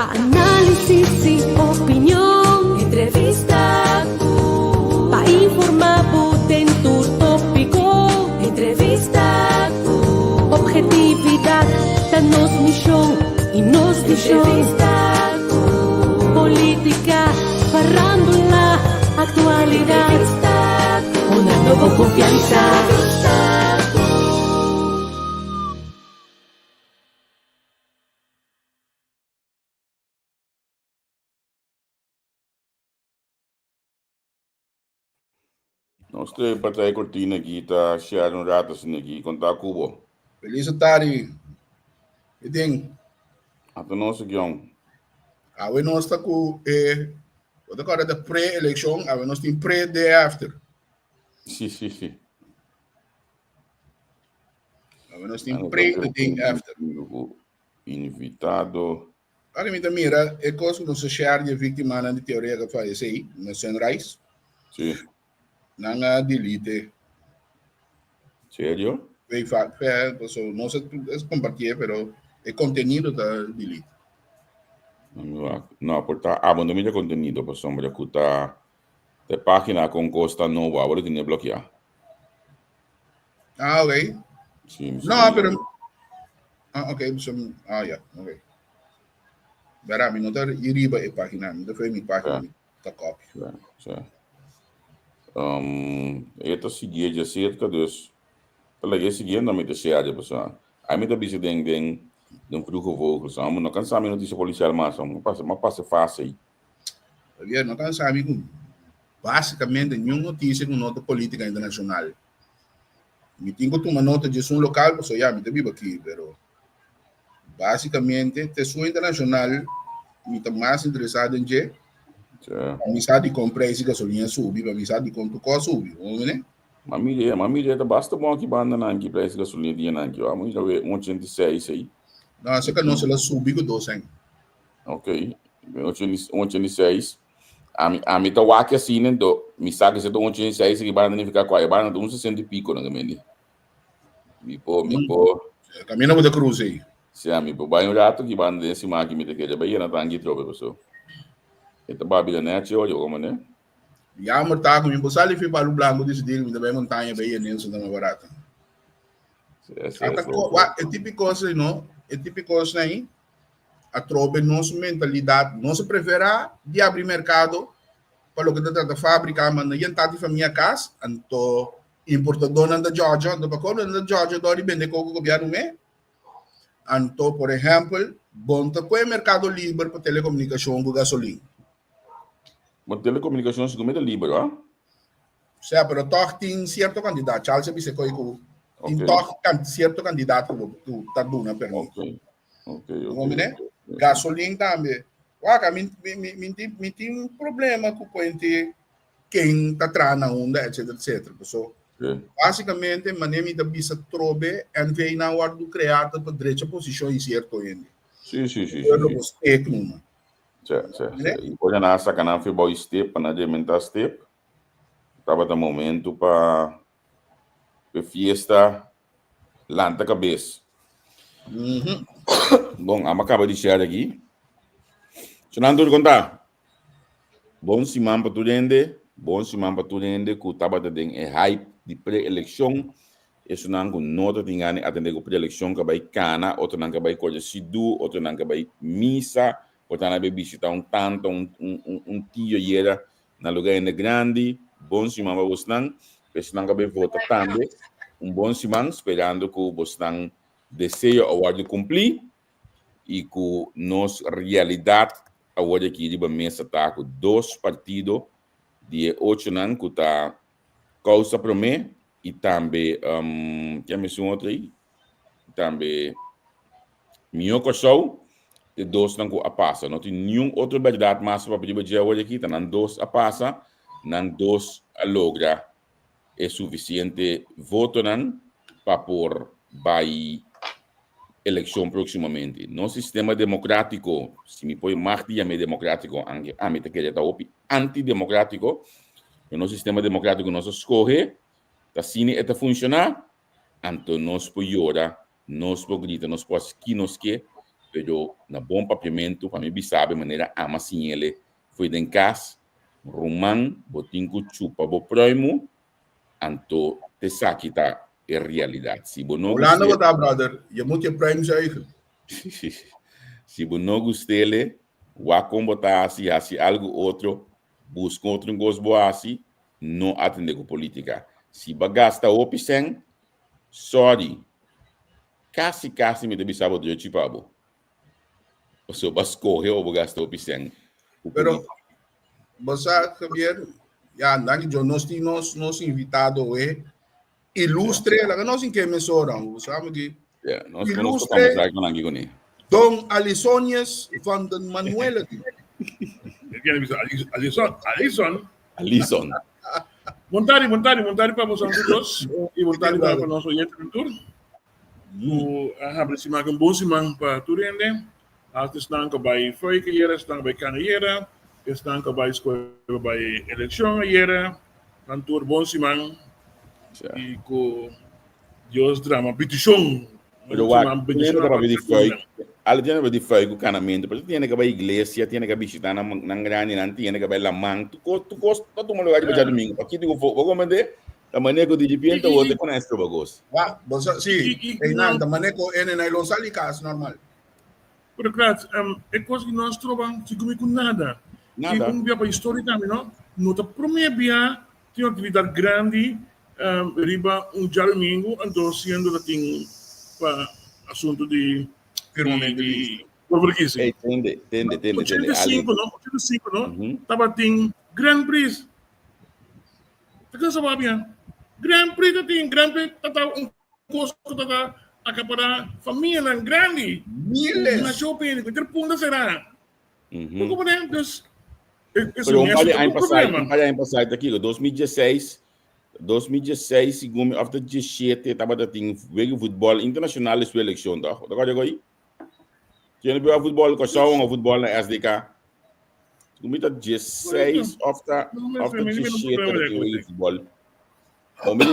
Pa análisis i opinion. Entrevista ku. Pa informá bo den tur tópiko. Entrevista ku. Objetividat ta nos mishon i nos vishon. Entrevista ku. Polítika, farándula, aktualidat. Entrevista ku. Hunando bo konfiansa. Entrevista ku. Nos te partij cortina aquí ta share un rato sin aquí conta cubo. Feliz tarde. Edin. Ata nos guion. Awe nos ta ku e wat ta kòrda de pre-election, awe nos tin pre-day after. Sí, sí, sí. Awe nos tin pre the day after. Invitado. Ahora mi ta mira e kos ku nos a share di e víktimanan di teoria ku a fayesé ei na Sunrise. Sí. Nan a delete. Serio? Wey fa, fe, so nos a kompartié, pero e kontenido ta delete. No, por ta abo no mira kontenido pasobra ku ta e página kon kos ta nobo abo lo tene blokeá. Ah, ok. Sí, mi No, pero... Ah, ok. So, ah, ya, ok. Verá, mi no ta riba e página, mi ta fue mi página, mi ta copy. Ja, ja. E ta sigui dje cerca, dus ta laga siguiendo mi ta share pasobra. Ai mi ta bisa den den den Vroege Vogels, amo no cansa mi noticia policial mas, amo pasa, ma pasa fase ei. Javier, no cansa mi cu basicamente niun noticia cu no ta politica internacional. Mi tin ku tuma nota dje esun lokal pasobra ya mi ta biba aki, pero básikamente te esun internashonal mi ta mas interesá den dje. Pa mi sa dikon preis di gasolina subi, pa mi sa dikon tur kos subi, bo mene? Ma mira, ma mira ta basta bon aki banda nan ki preis di gasolina dia nan ki, amo mira we un 86 ei. No, esei nos el a subi ku dos en. Ok, un 86. Ami, ami ta wak asina, ento mi sa ku si ta un 86 aki banda nifiká ku e banda ta un 60 i piko nan mende. Mi por, mi por. Kaminda bo ta krusa ei. Si, ami por bai un rato aki banda den siman aki mi ta kere bai yena tanki trobe paso. E ta babia nèchi oye bo komo ne. Jammer ta ku mi por sali fi Palu Blanco disidí ku mi ta bai montaña bai yena esnan ta mas barato. Si, si, Ata si. ko, wak, e típiko asina no, e típiko asina ei. Atrobe nos mentalidad, nos a prefera di abri mercado pa loke ta trata fabrica, ma no yenta di famia cas, anto importadornan ta djodjo, anto pa como nan ta djodjo dor di bende coco gobierno me? Anto, por ehempel, bon ta koe mercado liber pa telecomunicacion cu gasolin. Ma telecomunicacion sigur me ta liber, wa? Sea, pero toch tin cierto cantidad. Charles a bisa koe cu tin toch cierto cantidad cu bo cu ta duna permit. Ok. Bo mire? Gasolin tambe. Wak, mi, mi, mi, mi, tin, mi tin un problema cu cuente ken ta traha na unda, etcétera, etcétera. Paso, básicamente, mane mi ta bisa trobe, NV nan wordo creá ta pa drecha posicion y cierto hende. Sí, sí, sí, Pueblo sí. bo steek numa. Sí, sí, sí. Y ora nan a saca nan fi bao step, pa nan rementa step, tabata momento pa e fiesta lanta cabes. Bon, amo a caba di share aki. Sonan tur conta. Bon siman pa tur hende. Bon siman pa tur hende cu tabata den e hype di pre-eleccion. Esunnan cu no ta tin gana di atende cu pre-eleccion ca bay cana, otronan ca bay coge sidu, otronan ca bay misa, otronan a bay bishita un tanta, un, un, un, un tio yera na lugar hende grandi. Bon siman pa bosnan. Esunnan ca bay vota tambe. Un bon siman, sperando cu bosnan deseo a wordo cumpli y cu nos realidad awor aki riba mesa ta cu dos partido di e ochonan cu ta Causa Prome y tambe ken mes un otro ey? Tambe Mihó Kòrsou, e dosnan ku a pasa. No tin niun otro bèrdat mas pa papia riba dje awor aki, ta nan dos a pasa, nan dos a logra e sufisiente votonan pa por bai elekshon próksimamente. Nos sistema demokratiko, si mi por mag di yam'é demokratiko, anke ami ta kere ta hopi antidemokratiko, pero nos sistema demokratiko nos a skohe, ta asina e ta funshoná, anto nos por yora, nos por grita, nos por hasi ki nos ke. Pero na bon papiamentu, pa mi bisa bo manera ama siñ'ele fo'i den kas, ruman, bo tin ku chupa bo pruimu, anto t'esaki ta e realidat. Si bo no Holanda gust'é. bo ta, brother. Je moet je pruim zuigen. Si bo no gust'ele, wak kon bo ta hasi, hasi algu otro, buska otro kos bo hasi, no atende ku politika. Si bo a gasta hopi sèn, sorry, kasi kasi mi ta bisa bo drechi pa bo. Pasobra bo a skohe o bo gasta hopi sèn ku Pero, politika. bo sa, Javier, ya, danki Dios, nos tin nos, nos invitado hoy. Ilustre, laga nos in ke mesora, bo sa mi di. Ja, nos nos Ilustre tocamos con aquí con él. Don Alisonius van den Manuele. Alison, Alison. Alison. Montari, montari, montari pa boso dos y montari pa nos oyente tur. Ku a habri siman ku un bon siman pa tur hende. Hasta esnan ku bai fuik ayera, esnan ku bai kan ayera, esnan ku bai skohe pa bai elekshon ayera. Nan tur bon siman i ku Dios drama bendishon. Pero wak, tiene que papia di fuik, ale tiene papia di fuik ku kanamentu, pero tiene que bai iglesia, tiene que bishita nan nan grandi, nan tiene que bai laman, tu kos, tu kos ta tuma lugar riba djadumingu. Pakiko ku bo komprende? Ta manera ku di pienta bo te con esto bagos. Wa, bo sa, si, einan, ta manera ku ene na lo sali kas normal. Pero Krat, e kos ku nos troba si kumi ku nada. Nada. I un bia pa historia tambe, no? No ta prome bia tin un aktividat grandi riba un djadumingu, anto siendo ta tin pa asuntu di Firmamento di verkiezing. Ey, tende, tende, tende, tende. Ali. 85, no? 85, no? Tabatin Grand Prix. Ta cansa papia. Grand Prix ta tin, Grand Prix ta ta un cos cu ta ta acapará famianan grandi. Miles. Na show pende, cualquier punta será. Bo comprende? Dus, e, e Pero un par de un aña pasá, problema. un par de aña pasá, ta kiko, 2016, 2016, segun mi, of ta 17, tabata tin wega futbol internacional su eleccion, toch? Ta kòrda koi? Tiene beba futbol, Kòrsou hunga futbol na SDK. Segun mi ta 16 of ta of ta 17 ta tin wega futbol. O mi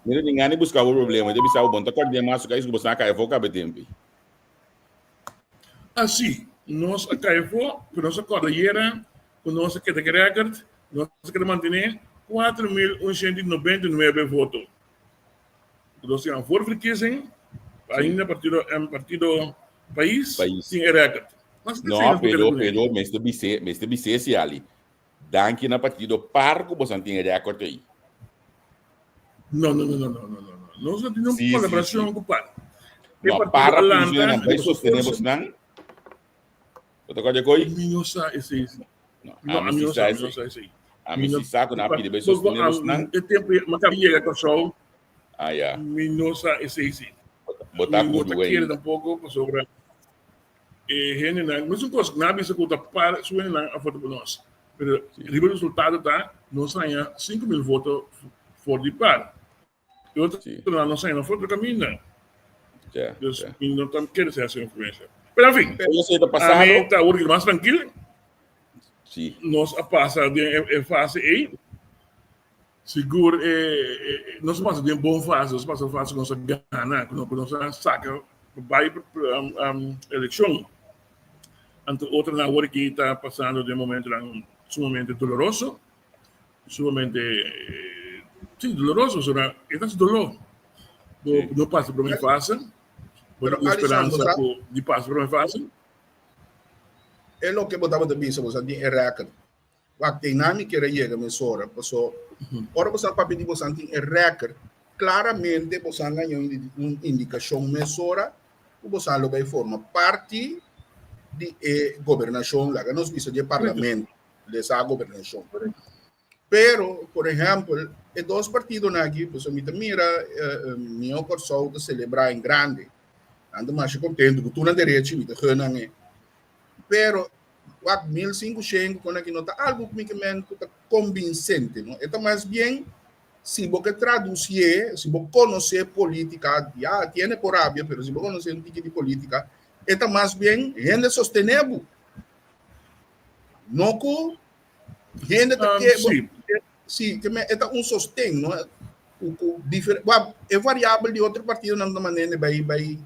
mi no tin gana di buska bo problema, mi ta bisa bo bon ta kòrda mas ku bo sa kai afó kabe tempu. Ah sí, nos a kai afó, pero nos a kòrda ayera ku nos a keda ku e rèkòrt, nos a keda mantené 4199 voto. Nos tin voor verkiezing, ainda partido em partido Pais Pais. tin e record. Mas No, nos pero, kere pero, mester bis'é, mester bis'é si Ali. Danki na partido par ku bosan tin e record ei. No, no, no, no, no, no, no. Nos no tin un Sí, sí, colaboracion sí. ku par. E No, partido par a Atlanta, funciona, nan bai riba su sostené forsa. bosnan. Bo ta kòrda koi? Mi no sa esei. No, No, ami ami si no sa sa, mi esei. no sa esei. Ami Mi si no sa ku nan a pidi bai Bo- sostené bo- bosnan. E tempu mi a yega Kòrsou, Ah, ya. mi no sa esei si. Bo ta Mi no ta ku kere ainda. tampoko pasobra e hendenan, mesun kos, nan a bisa ku ta par su hendenan a vota pa nos. Pero riba e resultado ta nos haña 5000 voto for di par. E otro Sí. nan no sa no for otro caminda. Ja, Dus ja. mi no ta kere ser su influencia. Pero en fin, Pero esei ta a pasado. mi ta awor mas tranquil. Sí. Nos a pasa den e, e fase ei. Sigur, eh, eh, nos a pasa den bon fase, nos a pasa fase ku nos a gana, ku nos, ku nos a saka bai um, um, elekshon. Anto otro nan awor aki ta pasando den momentonan sumamente doloroso. Sumamente, sí, doloroso, pasobra e ta hasi doló. Bo Sí. no pasa promé fase, bo Pero tin Alisandro, speransa sa- ku di pasa promé fase. E loke bo tabata bisa, bo sa tin e record. Wak, einan mi kier a yega mesora, paso ora bo sa papia di bosan tin e record, claramente bosan gaña un indi- un indicacion mesora ku bosan lo bai forma parti di e gobernacion, laga nos bisa di e parlamento. Lesa gobernashon. Pero, por ehèmpel, e dos partidonan aki, pasobra mi ta mira Mihó Kòrsou ta selebrá en grande. Nan ta masha kontentu ku tur nan derechi, mi ta gun nan e. Pero, wak 1500 kon aki no ta algu ku mi ke men ku ta konvinsente, no. E ta mas bien si bo ke tradusié, si bo konosé polítika, ya tiene por rabia, pero si bo konosé un tiki di polítika, e ta mas bien hende sostené bo. No ku hende ta ke Sí. Sí, ke me e ta un sosten, no? Ku ku difer, wa, e variabel di otro partidonan ta manera bai bai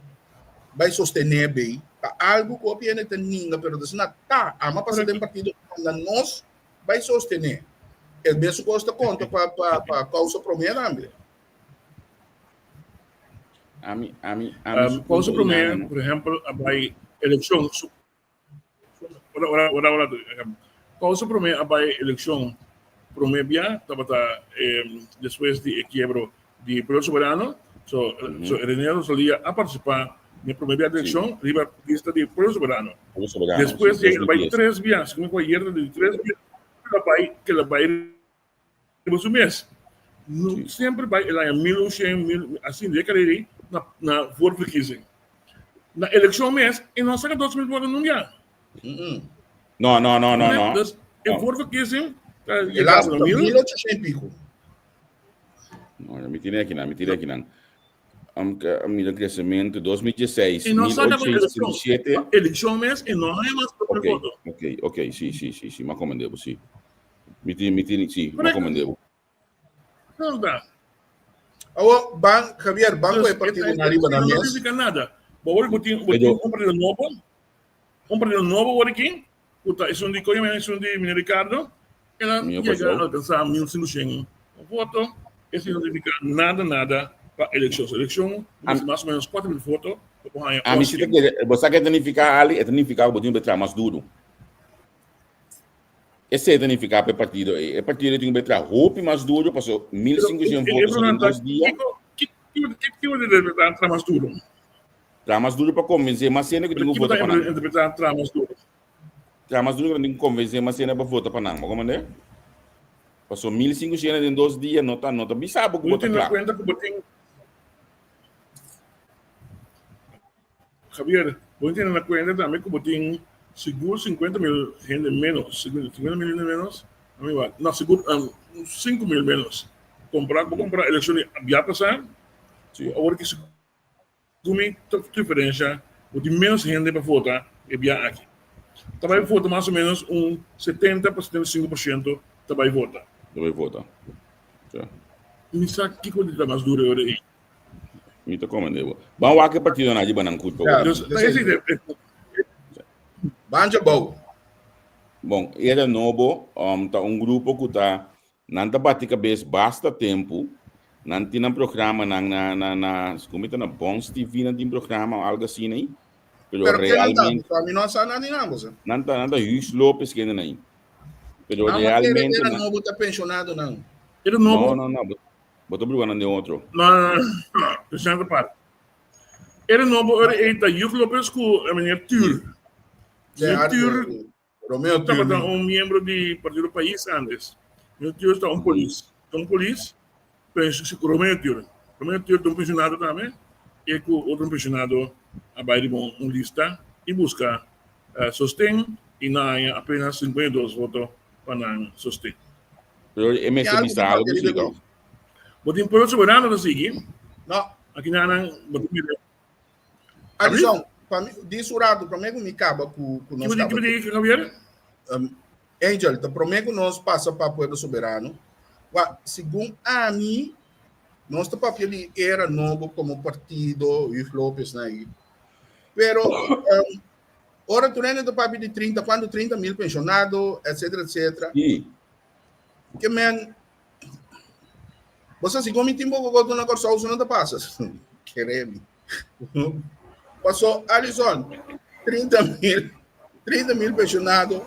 bai sostené bei. Ta algu ku hopi hende ta ninga, pero ta asina ta. Ama pasa den partido unda nos bai sostené. E mesun kos ta konta pa pa pa Kousa Promé tambe. Ami, ami, ami su Kousa punto Promé, inana, no? por ehèmpel, a bai elekshon su Ora, ora, ora, ora, Kousa Promé a bai elekshon promé bia tabata despues di e kiebro di Pueblo Soberano. So, so René Rosalia a partisipá den e promé bia di elekshon riba lista di Pueblo Soberano. Pueblo Soberano, Despues sí, di el a bai 2010. tres bia, segun ku ayer ta di tres bia el a bai, ke el a bai riba su mes. No semper bai el aña mil oshen, mil, asina di e karera ei na na voorverkiezing. Na elekshon mes e no a saka 2000 voto nunca. No, no, no, no, no. Dus e voorverkiezing ta El yega a na mil. 1800 y pico. No, mi tiene aquí, mi tiene aquí. Am mira crecimiento 2016, E no saka pa elekshon. 1867. Pa elekshon mes e no haña mas Ok, voto. ok, ok, sí, sí, sí, sí, m'a komendé bo, sí. Mi tin, mi tin, sí, m'a Correcto. komendé bo. No ta. Awo, ban, Javier, ban ku Dus e partido e, na riba e na no mes. significa nada. Bo awor bo tin, bo tin Pero, un partido nobo, un partido nobo awor aki, ku ta esun di koño, esun di meneer Ricardo, el a mi yega oposición. alcansa 1500 voto, esei no significa nada, nada pa elekshon. So elekshon A, mas o menos 4000 voto, bo por haña a mi si te 11. kere, bo sa ke ta nifiká, Ali? E ta nifiká ku bo tin ku traha mas duru. Esei ta nifiká pa e partido ei. E partido ei tin ku bai traha hopi mas duru pasobra mil Pero sinkushent e voto problema den ta dos dia. kiko kiko kiko ta interpretá traha mas duru? Traha mas duru pa konvensé mas hende ku Pero tin ku kiko vota ta pa nan. interpretá traha mas duru? Traha mas duru ku nan tin ku konvensé mas hende pa vota pa nan. Bo komprendé? Pasobra 1500 den dos dia no ta no ta bisa bo ku Bo bo ta tene kla. kuenta ku bo tin Javier, bo tene na kuenta tambe ku bo tin sigur 50 mil hende menos, 50 mil hende menos, ami wak, no, sigur 5 mil menos. Kompara, bo kompara elekshon di bia pasá, ku awor ki sigur mi ta diferensha, bo tin menos hende pa vota e bia aki. Ta bai vota mas o menos un 70 pa 75% ta bai vota. Ta bai vota. Mi sa kiko di ta mas duru e ora ei. Mi ta komende bo. Ban wak e partidonan riba nan kurpa Ja, wak. Dus, ta esi de. Banja bou. Bon, Era Nobo um, ta un grupo ku ta nan ta bati kabes basta tempu. Nan tin nan programanan na na na komo ta na Bons TV nan tin programa o algo asina ei. Pero Pero ken nan ta? realmente Pasobra mi no a sa nada di nan, bo sa. nan ta nan ta Huis Lopez kende nan ei. Pero Nan a kere realmente Era nan Nobo ta penshonadonan. Era No, Nobo. no, no. Bo ta bruga nan den otro. No, no, no, no. Presidente apart. Era nobo ora ei ta Hugh Lopez ku meneer Tuur. Meneer Tuur Romeo Tuur. tabata un miembro di Partido Pais antes. Meneer Tuur ta un polis. Ta un polis. Romeo Tuur. Romeo Tuur ta un pensionado tambe. E ku otro pensionado a bai riba un lista i buska sosten i nan a haña apenas 52 voto pa nan sosten. Pero e mester bisa algo si to. Bo tin pueblo soberano ta sigui. No. Aki nan nan bo tin mira. Alison, pa mi, di su rato, prome ku mi kaba ku ku nos kaba. Kiko di Javier? Angel, ta prome ku nos pasa pa pueblo soberano. Wa, segun ami, nos ta papia di era nobo komo partido, Hugo Lopez na ahí. Pero Ora tur hende ta papia di 30, cuanto 30 mil pensionado, etcétera, etcétera. Sí. Ke men, bo sa si gomi tin poco goto na Kòrsou, su no ta pasa. Kere mi. Paso, Alison, 30 mil, 30 mil pensionado,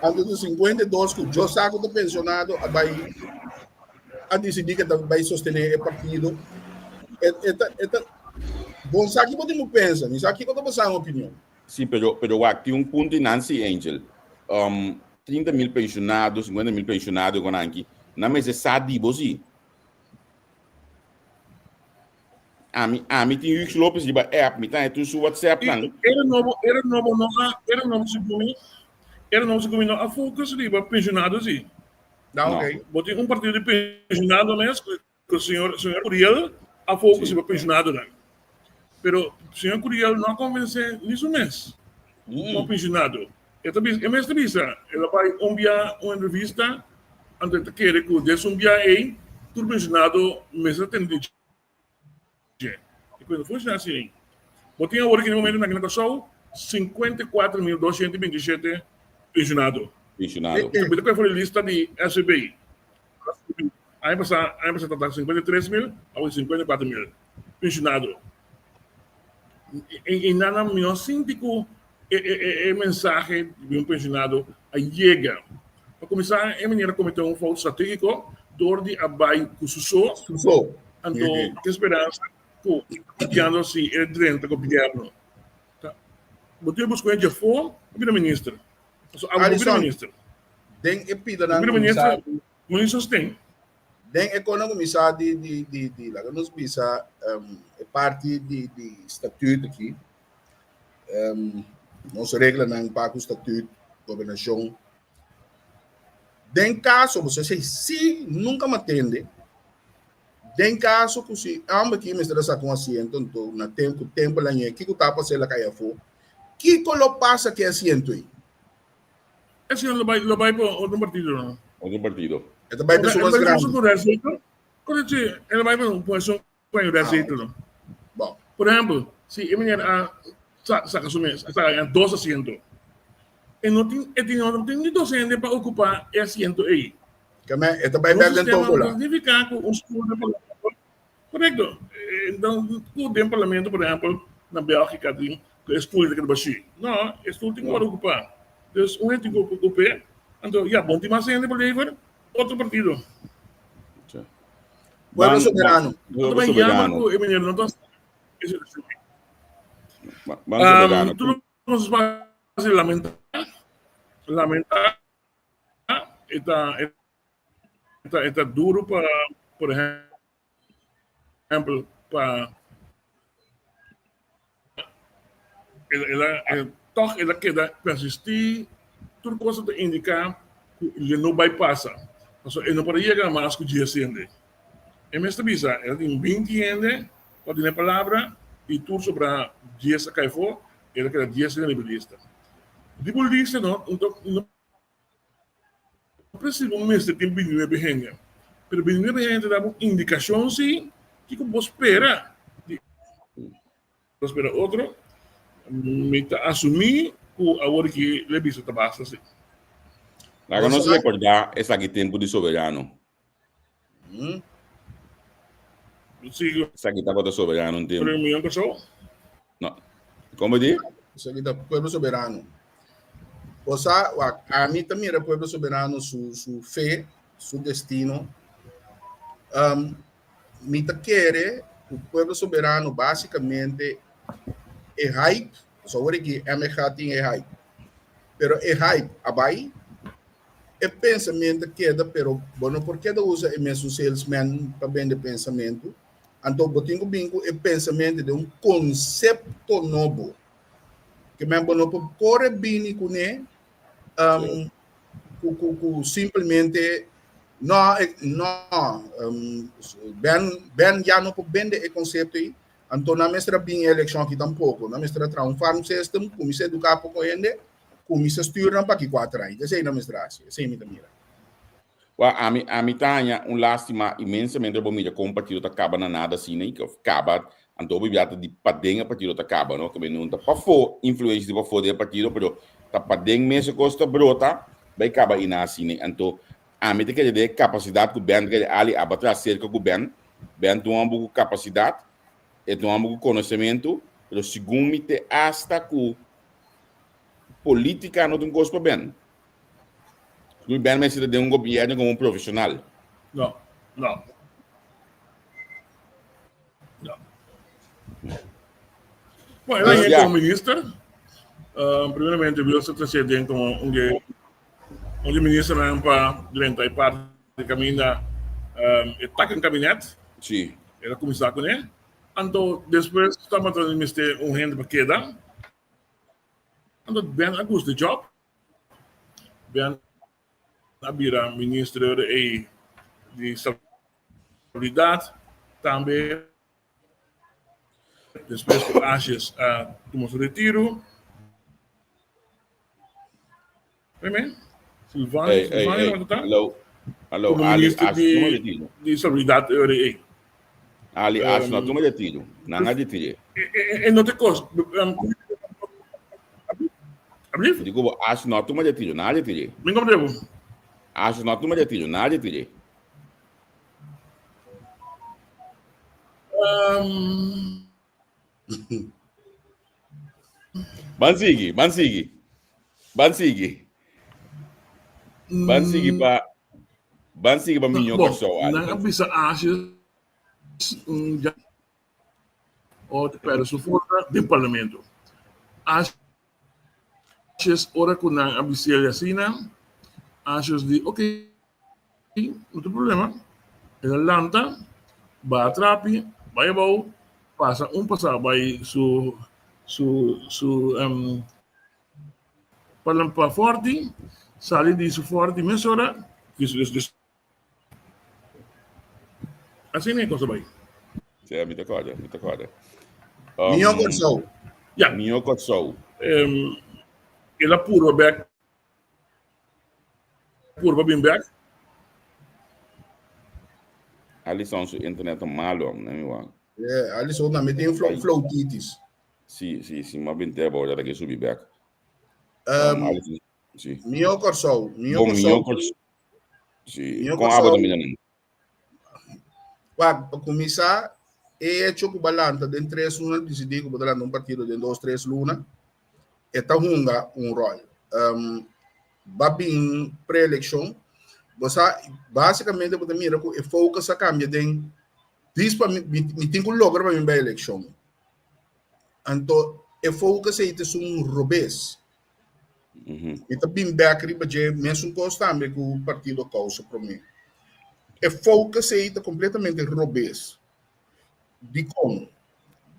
anto di 52 ku yo sa ku ta pensionado, a bai, a disidí ke ta bai sostené e partido. E, e ta, e ta, Bon sa ki bo tin ku pensa, mi sa kiko ta basá un opinion. Sí, pero, pero wak, tin un punto i Nancy Angel. Um, 30 mil pensionado, 50 mil pensionado kon anki, nan mester sa di bo sí. Ami, ami tin Hughes Lopez riba app, mi ta tur su WhatsApp nan. Era nobo, era nobo no a, era nobo segun mi, era nobo segun mi no a focus riba pensionado sí. Da, ok. Bo tin un partido di pensionado mes Ku señor señor Curiel a focus riba pensionadonan. Pero señor Curiel no a convence ni su mes como pensionado. E ta bisa, e mes ta bisa, el a bai un bia un entrevista, anto e ta kere ku des un bia ei tur pensionado mester a tende di dje. E ku no funciona asina. Bo tin awor aki na e momento aki na Kòrsou. 54.227 pensionado. Pensionado. Mi ta for di lista di SVB. Aña pasá, aña pasá tabata 53 mil, awe 54 mil pensionado. I, i nan mi no sinti ku e, e, e, e mensahe di un pensionado a yega. Pa kuminsá, e meneer a kometé un fout stratégiko dor di a bai ku su so. Su so. Anto, ke speransa ku papiando si e drenta gobièrnu. Ta, bo tin busca un djafó pa bira minister. Paso abo no bira minister. Den e pidanan Bira minister, no tin sosten. Den e konan kuminsá di di di di laga nos bisa e parti di di statuut aki, nos reglanan pa ku statuut, gobernashon. Den kaso bo esei si nunka m'atende. Den kaso ku si hòmber aki mester a saka un asiento anto na tempu tempu la ñe kiko ta pasa el a kai afó? Kiko lo pasa ku e asiento ei? E asiento lo bai lo bai pa otro partido no. Otro partido. E ta bai pa esun mas grandi. Kono si e lo bai pa un esun ku a yuda asiento no. Bon. Por ehempel si e meneer a saka su mes a saka dos asiento e no tin e tin no tin ni dos hende pa okupa e asiento ei. Keme, e ta bai bek den tómbola. No significa cu un stoel den parlamento. Correcto. Dan cu den parlamento, por ehempel, na Belgica tin cu e stoel ta keda bashi. No, e stoel tin cu worde ocupa. Dus un hende tin cu ocupe, anto ya, bon tin mas hende pa lever otro partido. Pueblo soberano. Pueblo soberano. Cu e meneer no ta Ban soberano. Tur nos a lamenta, lamenta. E ta, e ta, e ta duro pa, por ehempel, pa el, el a, el, toch el a keda persistí, tur cosa ta indica cu le no bai pasa. Pasobra e no por a yega mas cu dies hende. E mes ta bisa, el a tin binti hende pa duna e palabra y tur sobra dies a cay afó, el a keda dies hende riba lista. Riba un lista no, no presiso bo mester tin bintinuebe hende, pero bintinuebe hende ta da bo indikashon si kiko bo spera di bo spera otro. Mi ta asumí ku awor aki lo e bisa ta basta si. Laga nos rekordá esaki tempu di Soberano. Esaki tabata soberano un tempu. No. Kon bo di? Esaki ta pueblo soberano. Bo sa, wak, ami ta mira pueblo soberano su, su fe, su destino. Um, mi ta kere ku pueblo soberano básicamente e hype, so awor aki MG tin e hype, pero e hype a bai, E pensamentu a keda, pero bo no por keda usa e mesun salesman pa bende pensamentu. Anto bo tin ku bin ku e pensamentu den un konsepto nobo. Ke men bo no por kore bini kuné um, ku, ku, ku simplemente no, no, um, ben, ben ya no por bende e konsepto ei. Anto nan mester a bin e elekshon aki tampoko. Nan mester a traha un farm system, kuminsá eduká poko hende, Kuminsá stuur nan pa ki kuater aña. Esei nan mester hasi. Esei mi ta mira. Wak, ami, ami ta haña un lástima inmensamente bo mira kon un partido ta kaba na nada asina i of kaba, anto hopi bia ta di paden e partido ta kaba, no? Kende no ta pafó, influensia di pafó den e partido, pero ta paden mes e kos ta brota bai kaba i na asina. Anto ami ta kere den e kapasidat ku Ben ta kere Ali aba traha serka ku Ben. Ben ta un hòmber ku kapasidat, e ta un hòmber ku konosementu, pero segun mi te asta ku Politica no ta un cos pa Ben. Segun Ben mester ta den un gobierno como un profesional. No, no. No. Bueno, el a como minister. Uh, primeramente, Wilson ta ser den como un de un de ministernan pa drenta e parte de caminda um, e taken kabinet. Sí. El a kuminsá kuné. Anto despues tabata mester un hende pa keda. Anto Ben a gusta e job. Ben a bira minister ei di Salubridad. Tambe despues ku Asjes a tuma su retiro. Amen. Silvano, Hey, hey, Silvano hey. tabata ta? Hallo. Hallo, Como Ali, minister Ash, tuma di, retiro. di Salubridad ora ei. Ali, Ash, no Um, tuma retiro. Nan a retire. e, e, e no te kos. Um, Ablief? Di ku bo Asjes no a tuma retiro, nan a retir'é. Mi komprende bo. Asjes no a tuma retiro, nan a retir'é. Um, Ban sigui, ban sigui. Ban sigui. Ban sigui pa ban sigui pa Miño Bon, Kòrsou, Ali. nan a bisa Asjes mm, ja o ta perde su forsa den parlamento. Asjes ora ku nan a bis'el asina, Asjes di ok, no tin problema. El a lanta, baha trapi, bai abou, pasa un pasa bai su su su um, pa forti, sali di su forti mesora, dus, dus, dus Asina e cosa bai. Sí, mi ta kòrda, mi ta kòrda. Mihó Kòrsou. Ja. Mihó Kòrsou. Um, el a purba bek, purba bin bek. Alison su internet ta malo, no mi wak. Yeah, Alison tambe tin floatitis. Sí, sí, sí, ma bin te abou, ya ta ke subi bek. Um, Sí. Mihó Kòrsou. Mihó Bon, mihó Kòrsou. Kòrsou. Sí. Mihó Kon abo Kòrsou. ta mira nan? Wak, pa kuminsá, e hecho ku bo a lanta den tres luna, disidí ku bo ta lanta un partido den dos, tres luna, e ta hunga un ròl. Um, ba bin preelekshon, bo sa, básikamente bo ta mira ku e focus a kambia den dis pa mi, mi, mi tin ku logra pa mi bai elekshon. Anto e focus ei ta esun robes. Mi ta bin bek riba dje mesun kos tambe ku Partido Kousa Promé. E focus ei ta kompletamente robes. Dikon?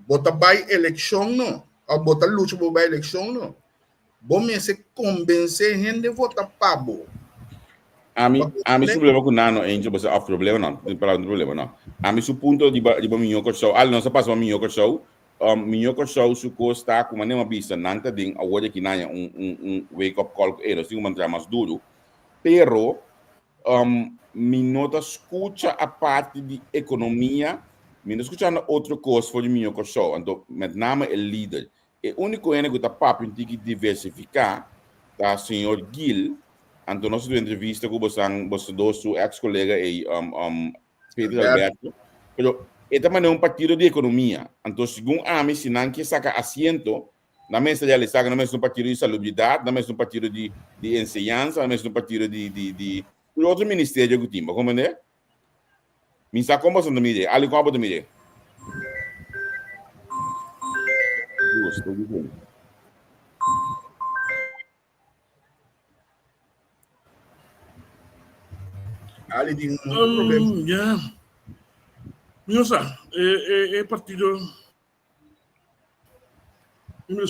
Bo ta bai elekshon no, òf bo ta lucha pa bo bai elekshon no. Bo mester kombensé hende vota pa bo. Ami, ami su problema ku nan no, Angel, bo sa, òf problema no, tin palabra problema no. Ami su punto riba, riba Miño Kòrsou, al nos a pasa pa Miño Kòrsou, Miño Kòrsou su kos ta ku manera mi a bisa nan ta den awor aki nan un un un wake up call ku ey nos tin ku mantra mas duru pero mi no ta skucha aparte di ekonomia mi no skuchando otro kos for di Miño Kòrsou anto met name e lider e uniko hende ku ta papia un tiki diversifiká ta señor Gil anto nos a duna entrevista ku bosan boso dos su ex kolega ey Pedro Alberto. Pero e ta manera un partido di economia. Anto segun ami si nan ke saca asiento, nan mester realisa cu nan mester un partido di salubridad, nan mester un partido di di enseñansa, nan mester un partido di di di tur otro ministerio cu tin. Bo comprende? Mi sa con boso ta mira e. Ali con abo ta mira e? Dios, ta diciendo. Ali tin un problema. Ya. Mi no sa. E, e, e partido mi mira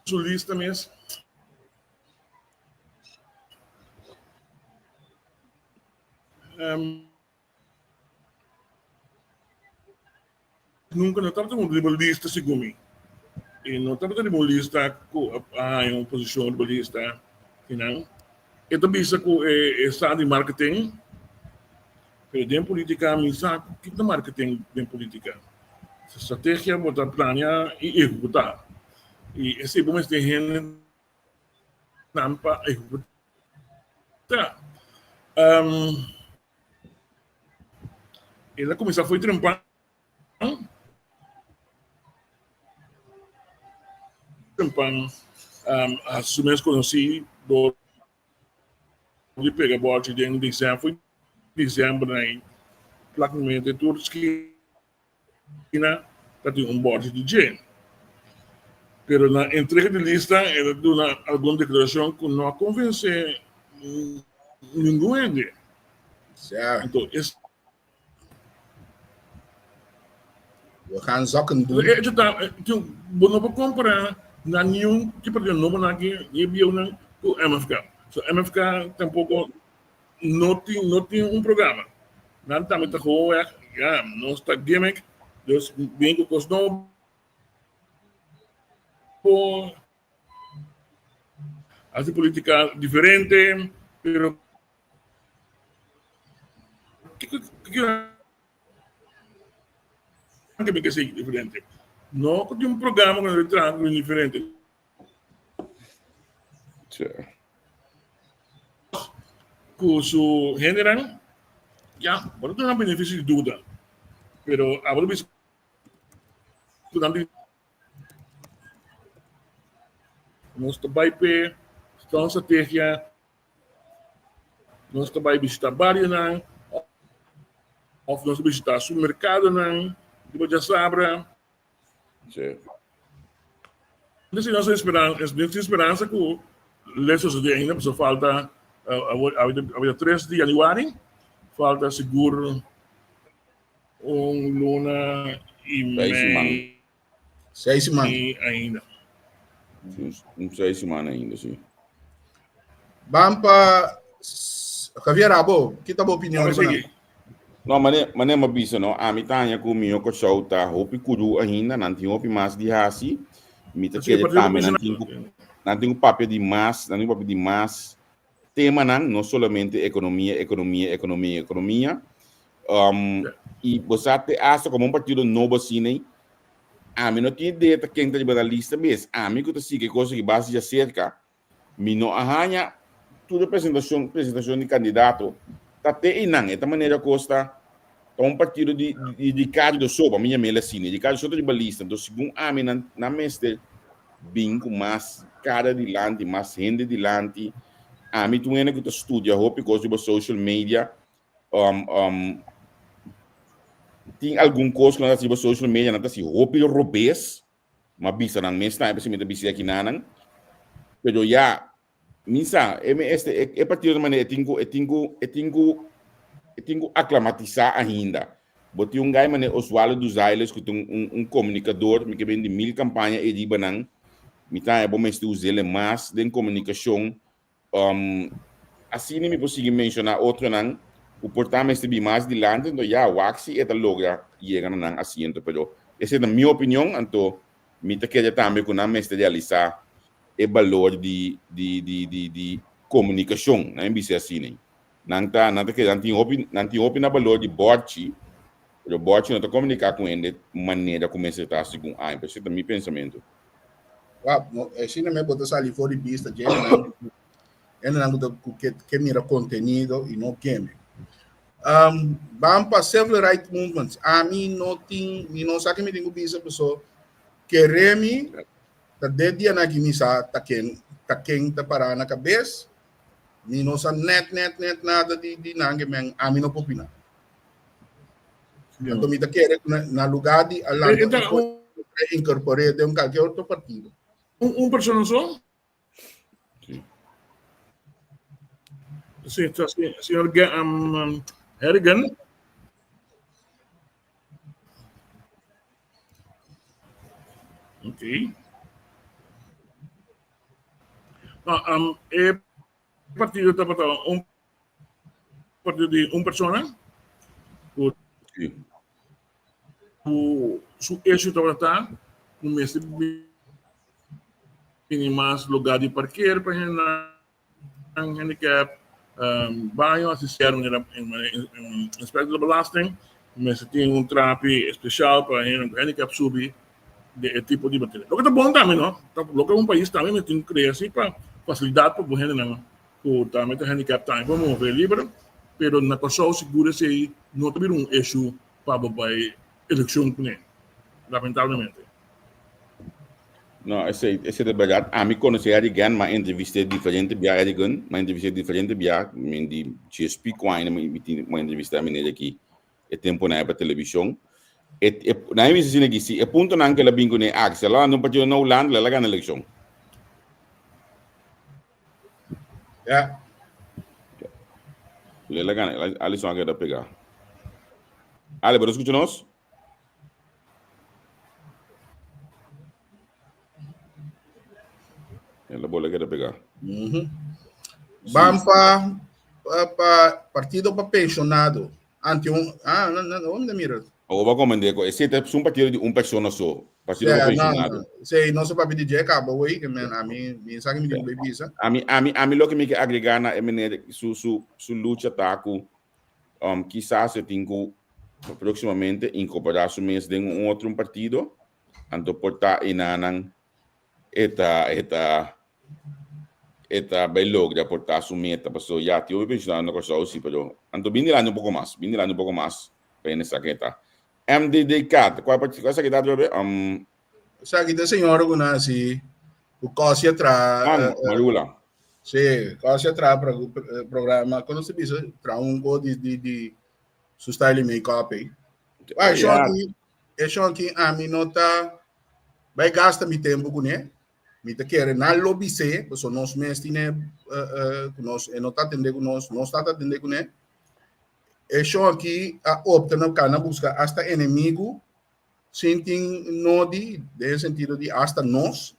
su lista mes. Um, Nunka no tabata un riba lista segun mi. E no tabata riba un lista ku a haña un posishon riba lista kinan. E ta bisa ku e sa di marketing, pero den politika mi sa ku kita marketing den politika. Strategia bo ta plania i ehekutá. I esei bo mester hende nan pa ehekutá. El a kuminsá fo'i trempan. Trempan a hasi su mes konosí dor di pega bòlchi den desèmber, fo'i desèmber na ei plakmente tur skina ta tin un bòlchi di dje. Pero na entrega di lista el a duna algun deklarashon ku no a konvensé ningun hende. Anto es. We gaan zakken doen. E hecho ta, bo no por compara na niun ki partido nobo nan aki, ni e bieunan ku MFK. So MFK tampoco no tin no tin un programa. Nan tambe ta gewoon weg, ja, nos ta gimmick, dus bin ku kos nobo. Hasi politica diferente, pero kiko kiko nan ke sigui diferente? No ku tin un programa ku nan ta traha ku diferente. Sí. Ku su hendenan, ya, bo ta duna benefisio di duda, pero abo ta bisa ku nan tin Nos ta bai p'e strong strategia, nos ta bai bishita barionan òf nos ta bishita supermerkadonan riba djasabra. Sí. Entonces nos esperanza, nos tin speransa ku le sosodé ainda, pasobra falta awor awor ta tres di yanüari, falta sigur un luna i Seis siman. mei Seis siman. ainda. Un seis siman ainda, sí. Ban pa Javier abo, ki ta bo opinion Abo riba nan? sigui. No, mane, mane m'a bisa no, ami ta haña ku mihó Kòrsou ta hopi kuru ainda, nan tin hopi mas di hasi. Mi ta Sí, kere partido tambe nan tin ku nan tin ku papia di mas, nan tin ku papia di mas temanan, no solamente ekonomia, ekonomia, ekonomia, ekonomia. Um, i bo sa te hasta komo un partido nobo asina, ami no tin idea ta ken ta riba na lista mes. Ami ku ta sigui e kos aki basta djaserka, Mi no a haña tur e presentacion, presentacion di candidato ta te einan. E ta manera cos ta, ta un partido di, di Ricardo so, pa mi yam'el asina. Ricardo so ta riba lista. Entonces, segun ami, nan, nan mester bin cu mas cara dilanti, mas hende dilanti. Ami ta un hende cu ta studia hopi cos riba social media. Um, um, tin algun cos cu nan ta haci riba social media, nan ta haci hopi robes. M'a bisa nan mes tambe, pasobra mi ta bisa aki nanan. Pero ya, mi sa, e me este, e, e partido de manera e tin ku, e tin ku, e tin ku, e tin ku aklamatisá ainda. Bo tin un gai manera Oswaldo Duzailes ku ta un, un, un komunikador, mi ke bini di mil kampaña ei riba nan. Mi ta haña bo mester us'el mas den komunikashon. Um, asina mi por sigui menciona otronan cu por ta mester bin mas dilanti, anto ya, wak si e ta logra yega na nan asiento, pero esei ta mi opinion, anto mi ta kere tambe cu nan mester realisa e balor di, di, di, di, di comunicacion, nan bisa asina. Nan ta, nan ta kere, nan tin hopi, nan tin hopi na balor di borchi, pero borchi no ta comunica cu hende manera cu mester ta segun aña, pero esei ta mi pensamento. Wap, no, asina me bo ta sali for di bista dje hendenan hendenan ku ta ku ke ke mira kontenido i no keme. Um, ban pa civil right movements. Ami no tin, mi no sa ke mi tin ku bisa paso kere mi ta de dianan aki mi sa ta ken ta ken ta para na kabes. Mi no sa net net net nada di di nan ke men ami no por opina. Anto mi ta kere na, na lugar di a lanta un incorporé den cualquier otro partido. Un, un persona so? Sí. Sí, sí, señor um, Harrigan. Ok. No, um, e partido tabata un partido di un persona ku ku su issue tabata ta ku mester bini mas lugar di parkeer pa hendenan handicap, baño asistido manera inspector di belasting mester tin un trapi especial pa hende ku handicap subi di e tipo di materia. Loke ta bon tambe no, loke un pais tambe mester tin krea si pa facilidad pa bo hendenan ku tambe ta handicap tambe por move liber, pero na Kòrsou sigur esei no ta bira un issue pa bo bai elekshon kuné, lamentablemente. No, esei, esei ta bèrdat. Ami konosé Eric Gann, m'a entrevist'é diferente bia Eric Gunn, m'a entrevist'é diferente bia, mi di GSP ku ainda mi tin m'a entrevistá meneer aki e temponan ei pa televishon. E, e, nan a bisa asina aki, si e puntonan ku el a bin kuné aki, si el a lanta un partido na Hulanda, el a gana elekshon. Ja. Lela gana, Alison a keda pegá. Ale, bo ta skucha nos? El a bola keda pegá. Mm -hmm. Ban pa, pa, pa partido pa pensionado. Ante un, ah, no, no, no, mira. Awor bo a comprende cu esey ta un partido di un persona so, partido Yeah, pa no, pensionado. no. Sí, no se papia di dje caba hoy, que men, a mi, mi sa que mi tin ku bisa. Ami, ami, ami loke mi ke agrega na e meneer su, su, su lucha ta cu um, kisas e tin cu próximamente incorpora su mes den un otro un partido, anto por ta enanan e ta, e ta, e ta bai logra por ta su meta paso ya tin hopi pensionado na Kòrsou si pero anto bin dilanti un poko mas bin dilanti un poko mas pa hende sa ken ta MDDK kua kua esaki ta atrobe um Esaki ta e señora ku nan hasi ku kosi a traha Ah, Marula. Si, kosi a traha programa kono se bisa traha un ko di di di su style di make up ei. Ai, shon e shon ki ami no ta bai gasta mi tempu kuné. Mi ta kere nan lo bis'é, pasobra nos mes tin e ku nos, e no ta atendé ku nos, nos ta atendé kuné. E shon aki a opta na kana buska asta enemigu sin tin nodi, den e sentido di asta nos.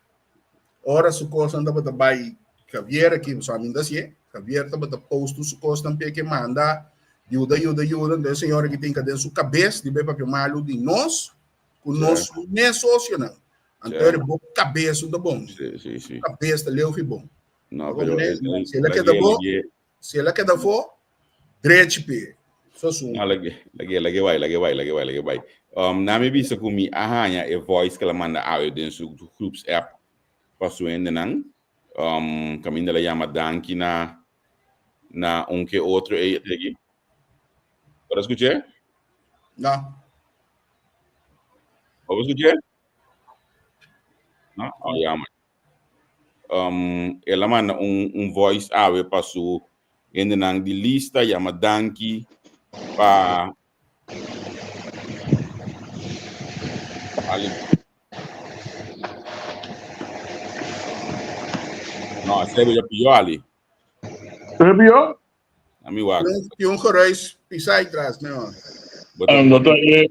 Ora su kosnan tabata bai Javier aki, pasobra ami no ta hasié, Javier tabata post tur su kosnan p'e ke manda yuda, yuda, yuda, entonces e señor aki tin ka den su kabes di bai papia malu di nos ku nos mes sosionan. Anto eri bo cabeza ta bon. Sí, sí, sí. Cabeza ta leu fi bon. No, pero si el a keda bo, si el a keda fo, drechi pe. So su. No, lage, lage, lage bai, lage bai, lage bai, lage bai. Um, na mi bisa ku mi a haña e voice ku el a manda awe den su groeps app pa su hendenan. Um, kaminda el a yama danki na na un ke otro ei aki. Por a skuch'é? No. Por a skuch'é? No? Oh, jammer. Um, el a manda un, un voice awe pa su hendenan di lista, yama danki pa Ali. No, esei ya pió, Ali. Pero pió? Ami wak. Tin un geruis pisai tras, no. No ta e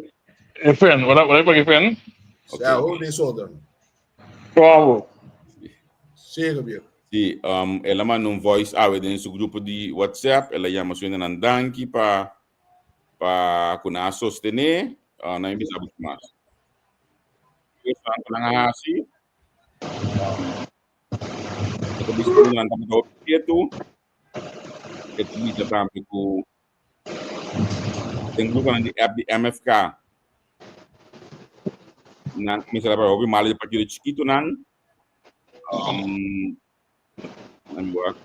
e fan, ora ora pa fan. Ja, hoor die zo dan. Bravo. Sí, Javier. Sí, um, el a manda un voice awe den su grupo di WhatsApp, el a yama su hendenan danki pa pa ku nan a sostené, uh, nan a bisa mucho mas. Esnan ku nan a hasi, um, e ta bisa ku nan tabata hopi ketu, E ta bisa tambe ku den gruponan di app di MFK nan kuminsá ta hopi mal di partido chikitonan. Um, nan wak.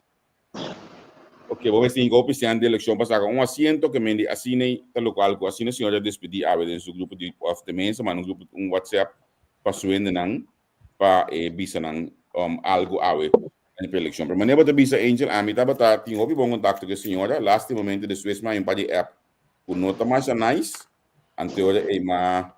Ok, bo mester hinka hopi sèn di elekshon pa saka un asiento ke men di asina ta lokual ku asina señor a despedí awe den su grupo di òf tenminste manda un grupo un WhatsApp pa su hendenan pa e bisa nan um, algo awe na e eleccion. Pero manera bo ta bisa Angel, ami tabata tin hopi bon contacto cu e señora, lastimamente despues mi a un par di app cu no ta masha nice, anteora ey ma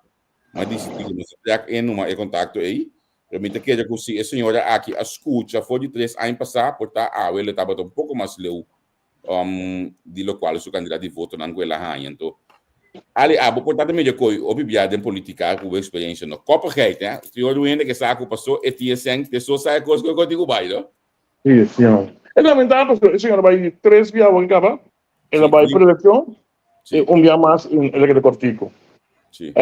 ma dicidi cu no sa trek in numa e contacto ey, pero mi ta kere cu si e señora aki a scucha for di tres aña pasa, por ta awe lo tabata un poco mas leu um, di locual su cantidad di votonan cu el a haña. Anto, Ali, abo por ta ta medio coi hopi bia den politica cu bo experiencia, no? Koppigheid, eh? Si ora un hende ke sa cu paso e tin e sèn, te so sa e cos cu e cos tin cu bai, no? Sí, señor. E lamentable pasobra e señor a bai tres bia awor caba, el a bai preeleccion y un bia mas el a keda cortico. Sí.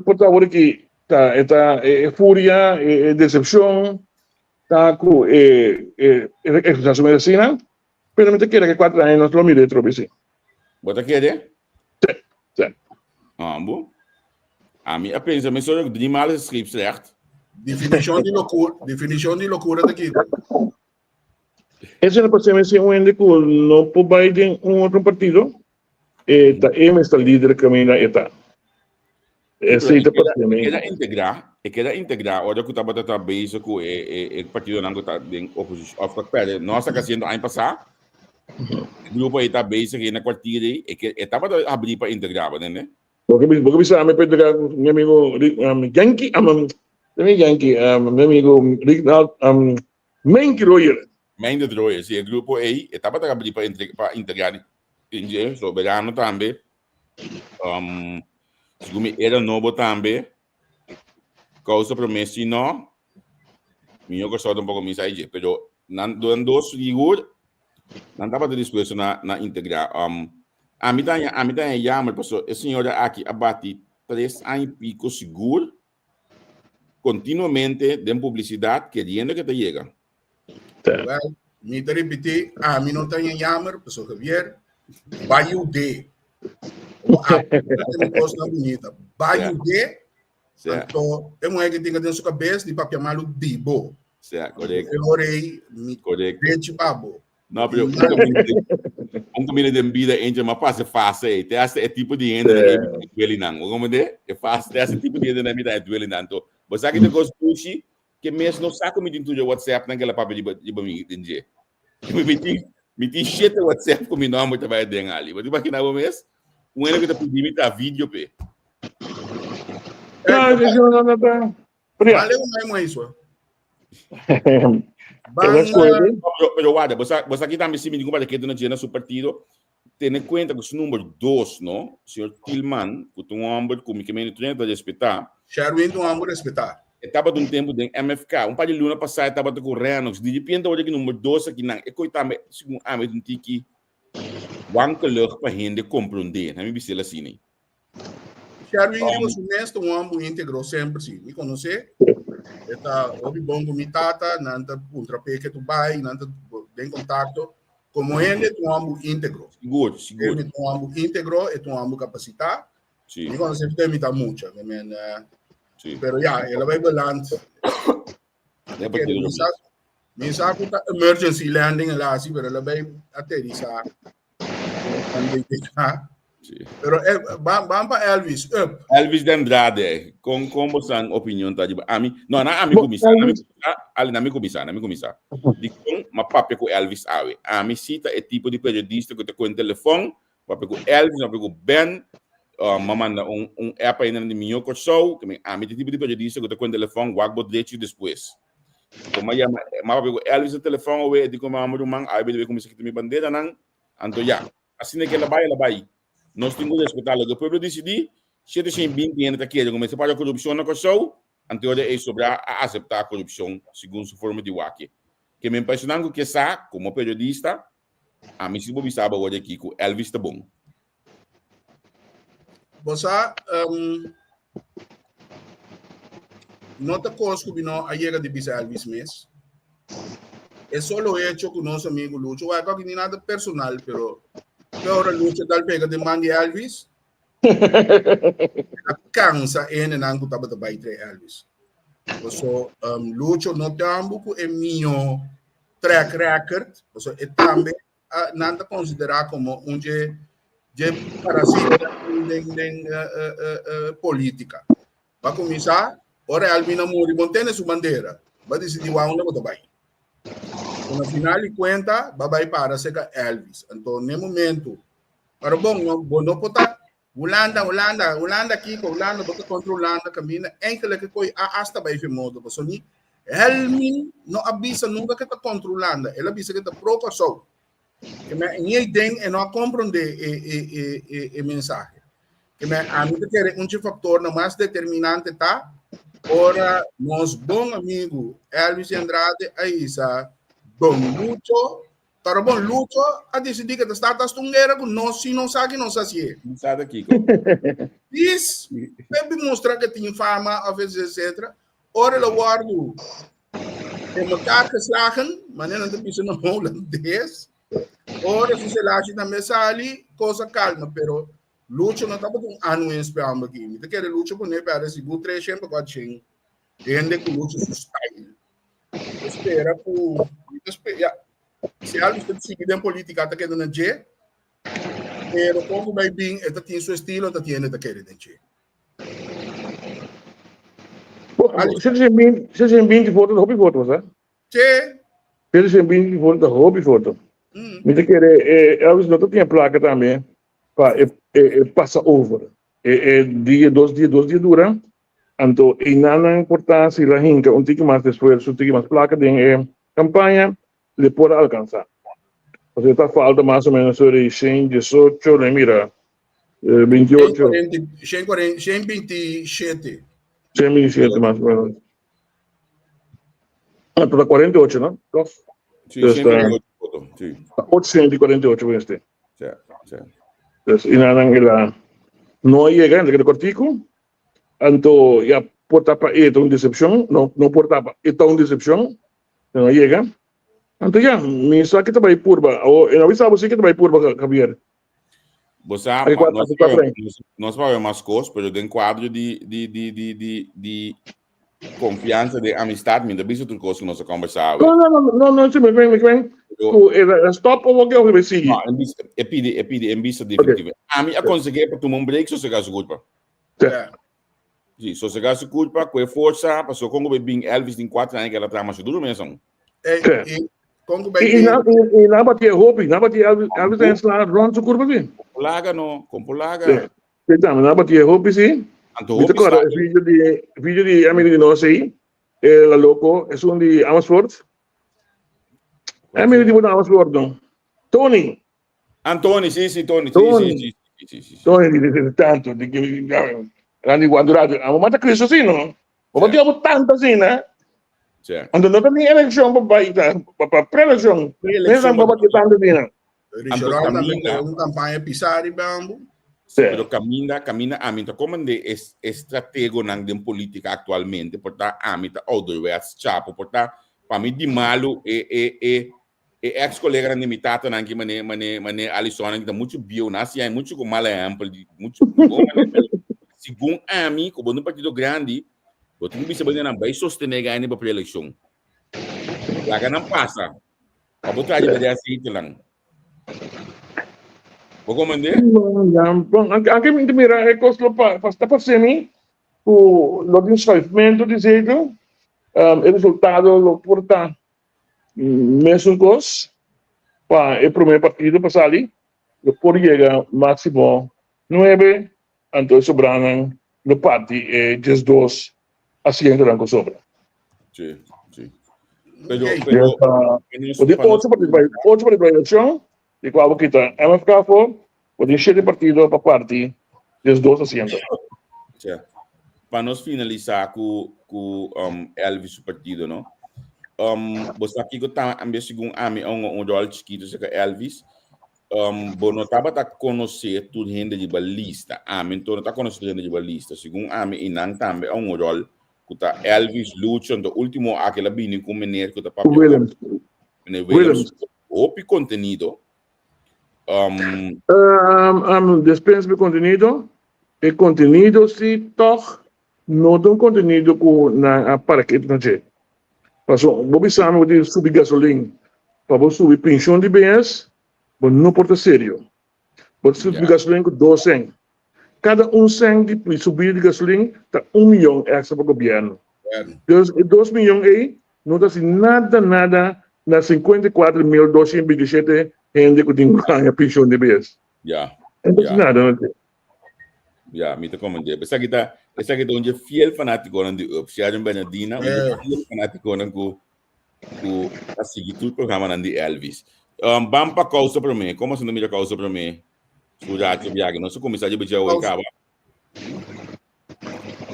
Por ta awor aki ta e ta e furia, e decepcion ta cu e e expresa su mes asina. Pero mi ta kere ke kuater aña nos lo mira otro bes. Bo ta kere? Sí, sí. Ambo. Ami a pensa mesora ku drie maal is scheepsrecht. Definishon di lokura, definishon di lokura ta kiko? Esei no por ser mester un hende ku no por bai den un otro partido, e ta e mester lider kaminda e ta. Esei ta parse mi. E keda integrá, e keda integrá ora ku tabata ta bezig ku e e e partidonan ku ta den oposishon òf ku a pèrdè. Nos a kasiendo aña pasá, e grupo ei ta bezig ei na kwartier ei, e ke e tabata habrí pa integrá, bo tende? Bo ke bo ke bisa mi pa integrá ku mi amigo Yankee, no mi Yankee, mi amigo Rignald, Menki Royer. Menki Royer, si e grupo ei e tabata habrí pa pa integrá den dje, Soberano tambe. Um, segun mi era nobo tambe, causa promé si no, mi yo Kòrsou tampoco mi sa dje, pero nan nan dos sigur nan tabata dispuesto na na integrá. Um, ami ta haña ami ta haña jammer paso e señora aki a bati tres aña y pico sigur continuamente den publicidad keriendo ke ta yega. Well, mi ta repetí, ami no ta haña jammer, paso Javier, bai yud'é. Ami kosnan bunita. Bai yud'é, anto e muhé ke tin den su kabes di papia malu di bo. Sea, correcto. E ora ei, mi Correcto. drechi pa bo. No, pero un camino de, un camino de vida eentje, maar pase fase. eh. Te hace el tipo de gente na mi duele nan. Hoe kom de? E fase, te hace tipo de gente na mi da duele nan to. Bo sa que te kos pushi, que mes no saco mi tin tuyo WhatsApp nan que la papi di di mi din je. Mi tin mi tin shit WhatsApp ku mi nomber ta bai den ali. Bo imagina bo mes? Un ene que ta pidi mi ta video pe. No, no, no, no, no. Pero ya. Vale un mai mooi so. Ban, Pero, pero guarda, bo sa aki tambe si mi ningun para ketu na dje na su partido, tene cuenta cu su number dos, no? Señor Thielman, cu ta un homber cu mi ke mene tur ta respeta. Sherwin ta un homber respeta. E tabata un tempo den MFK. Un par di luna pasa e tabata cu Rennox. Di repente ora ki number dos aki nan, e coi tambe, segun ami, ta un tiki wankelig pa hende compronde. Na mi bisel asina. Sherwin riba su mes ta un homber íntegro semper si. Mi conoce. E ta hopi bon cu mi tata, nan ta puntra p'e ke tu bai, nan ta den contacto. Como hende ta un homber íntegro. Sigur, sigur. E ta un homber íntegro, e ta un homber capacitá. Si. Mi conoce te mi ta mucha. I mean, Si. Pero ya, el a bai beland. Ya, porque Mi sa, mi sa ku ta emergency landing el a hasi, pero el a bai aterisa. Sí. Pero eh, ban, ban pa Elvis, up. Elvis de Andrade, con con bo san opinion ta di ami? No, na ami kumisa, ami kumisa, ali na mi kumisa, na mi kumisa. Di con ma papia ku Elvis awe. Ami si ta e tipo di periodista ku ta con telefon, papia ku Elvis, papia ku Ben, ma manda un un app ainda di Mio Kòrsou, ke mi ami ta e tipo di periodista ku ta con telefon wak bo drechi despues. Anto ma yama, ma papia ku Elvis na telefon awe, e di ku mama ruman, awe mi debe kumisa kita mi banderanan. Anto ya, asina ke el a bai, el a bai. Nos tin ku respetá loke e pueblo disidí. 720 hende ta kere ku mester para korupshon na Kòrsou, anto ora ei sobrá a aseptá korupshon segun su forma di wak. Ke men personan ku ke sa, komo periodista, ami si por bisa bo awor aki ku Elvis ta bon. Bo sa, no ta kos ku mi no a yega di bisa Elvis mes. E solo hecho ku nos amigo Lucho, wak aki ni nada personal, pero te ora Lucho dal pega den man di Elvis, a kansa hendenan ku tabata bai trae Elvis. Paso Lucho no tambu ku e mihó track record, paso e tambe nan ta konsiderá komo un dje dje parasita den den polítika. Ba kuminsá, ora Elvin a muri, bon tene su bandera, ba disidí wou unda bo ta bai. Na final di kuenta, ba bai para serka Elvis. Anto, n'e momentu, pero bon, no, bo no por ta Hulanda, Hulanda, Hulanda kiko, Hulanda, bo ta kontra Hulanda kaminda, enkele ke koi a hasta bai femodo, pasobra ni Helmin no a bisa nunka ke ta kontra Hulanda, el a bisa ke ta pro Kòrsou. Ke men ni ei den e no a komprondé e e e e e mensahe. Ke men ami ta kere un dje faktornan mas determinante ta ora nos bon amigu Elvis Andrade a hisa Don Lucho Pero bon, Lucho a disidí ke ta start hasta un guera ku nos si no sa ki nos hasié. No sa ta kiko. Dis, pe mustra ke tin fama of etcetera. Ora lo wòrdu in mekaar geslagen, manera nan ta bisa na holandes. Ora su selashi tambe sali, kos a kalma, pero Lucho no tabata un aanwinst pe hòmber aki. Mi ta kere Lucho pone pèrdè sigur tres shen pa kuater shen hende ku Lucho su style. Mi ta spera ku, mi ta spera, ya, si algu ta sigui den politika ta keda na dje, pero kon ku bai bin e ta tin su estilo, e ta tin hende ta kere den dje. 720 voto ta hopi voto, sa? Che. 720 voto ta hopi voto. Mi ta kere Elvis no ta tin e plaka tambe pa e pasa over. E dia, dos dia, dos dia dura. Anto einan por ta si la hinka un tiki mas esfuerso, un tiki mas plaka den e kampaña, le por a alkansá. Pasobra ta falta mas o menos ora shen diesocho, le mira, bintiocho. Shen kuarenta, shen bintishete. Shen bintishete mas o menos. Ah, ta kuarenta i ocho, no? Toch? Sí, shen binti i ocho, sí. Ocho i kuarenta i ocho, este. Sí, sí. Dus einan el a no a yega, el a keda kòrtiku. Anto ya por ta pa e ta un decepcion, no, no por ta pa e ta un decepcion, e no yega. Anto ya, mi sa ke ta bai purba. Awo, e no bisa bo si ke ta bai purba, Javier. Bo sa, Aki ma, nos aki cuatro aña. nos, nos pa mas cos, pero den cuadro di, di, di, di, di, di. Konfiansa den amistat, mi no ta bisa tur kos ku nos a kòmbersá awe. No, no, no, no, no, si mi ven, mi ven. Ku e stop o ke o sigui. No, en bisa, e pidi, e pidi en bisa definitivo. Ami a konseg'é pa tuma un break sosegá su kurpa. Sí, sosegá su kurpa, ku e forsa, pasobra kon ku bai bin Elvis tin kuater aña ku el a traha masha duru mesun. E, kon ku bai I, i, i, i nan bati e hopi, nan bati Elvis, Elvis a sla rond su kurpa si. Kompolaga no, kompolaga. Sí, tambe nan bati e hopi sí. Anto Mi ta hopi kòrda sa. e video di video di amigo di nos ei, e la loko, esun di Amersfoort. E amigo di bo na Amersfoort no. Tony. Antoni, sí, sí, Tony, sí, Tony. sí, sí, sí, sí, sí, sí. Tony di di tanto di ki grandi guandurato. Amo mata Cristo sí no. Bo Sí. bati abo tanto así na. Sí. Anto no ta ni eleccion pa bai ta pa pa pre-eleccion. Pre-eleccion Mesa bo bati tanto así na. Anto Richard tambe caminda. ku un kampaña pisá riba ambu. Sí. Pero caminda, caminda ami ta komende es estrategonan den politica actualmente, por ta ami ta ouderwets chapo, por ta pa mi di malu e e e e ex coleganan di mi tatanan ki mane mane mane Alisonnan ki ta mucho bieu, nan a siña mucho ku mal ehempel di mucho bon mane pero segun ami ku bo na un partido grandi bo tin ku bisa bo nan bai sostene gani pa pre-eleccion. Laga nan pasa. Pa bo traha riba di aceitenan. Bo komende? Ja, bon, anke mi ta mira e kos lo pa, pa ta parse mi ku lo tin schuifmento di zetel, um, e resultado lo por ta mesun kos pa e prome partido pa sali, lo por yega máximo nuebe, anto e sobranan lo parti e 12 asientonan ku sobra. Sí, sí. Pero, pero, Bo tin ocho partido pa ocho partido pa elekshon, di kua bo kita MFK afó, bo tin shete partido pa parti 12 asiento. Sí. Pa nos finalisá ku ku um, Elvis su partido, no? Um, bo sa kiko ta ambe segun ami un un rol chiquito seka Elvis. Um, bo no tabata konosé tur hende riba lista. Ami anto no ta konosé tur hende riba lista. Segun ami i nan tambe a un ròl ku ta Elvis, Lucho, anto último aki el a bini ku un meneer ku ta papia Willems. Meneer Willems. Willems. Hopi kontenido. Um, Um, um, despens mi kontenido. E kontenido si tòg no ta un kontenido ku nan a para ketu na dje. Pasobra bo bisa mi bo tin subi gasolin pa bo subi penshon di BS, bo no por ta serio. Bo ta subi gasolin ku dos sèn. Kada un sèn di subida di gasolin ta un miyon èkstra pa gobièrnu. Dus e dos miyon ei no ta hasi nada nada na 54.227 hende ku tin ku haña penshon di BS. No ta hasi nada na dje. Ya, mi ta komprendé. Esaki ta, esaki ta un dje fiel fanátikonan di up. Sharon Bernardina, un dje fiel fanátikonan ku ku a sigui tur programanan di Elvis. Um, ban pa kousa promé. Komo asina mira kousa promé? Su racho biaha. Nos a kuminsá dje bidjeu hoy kaba.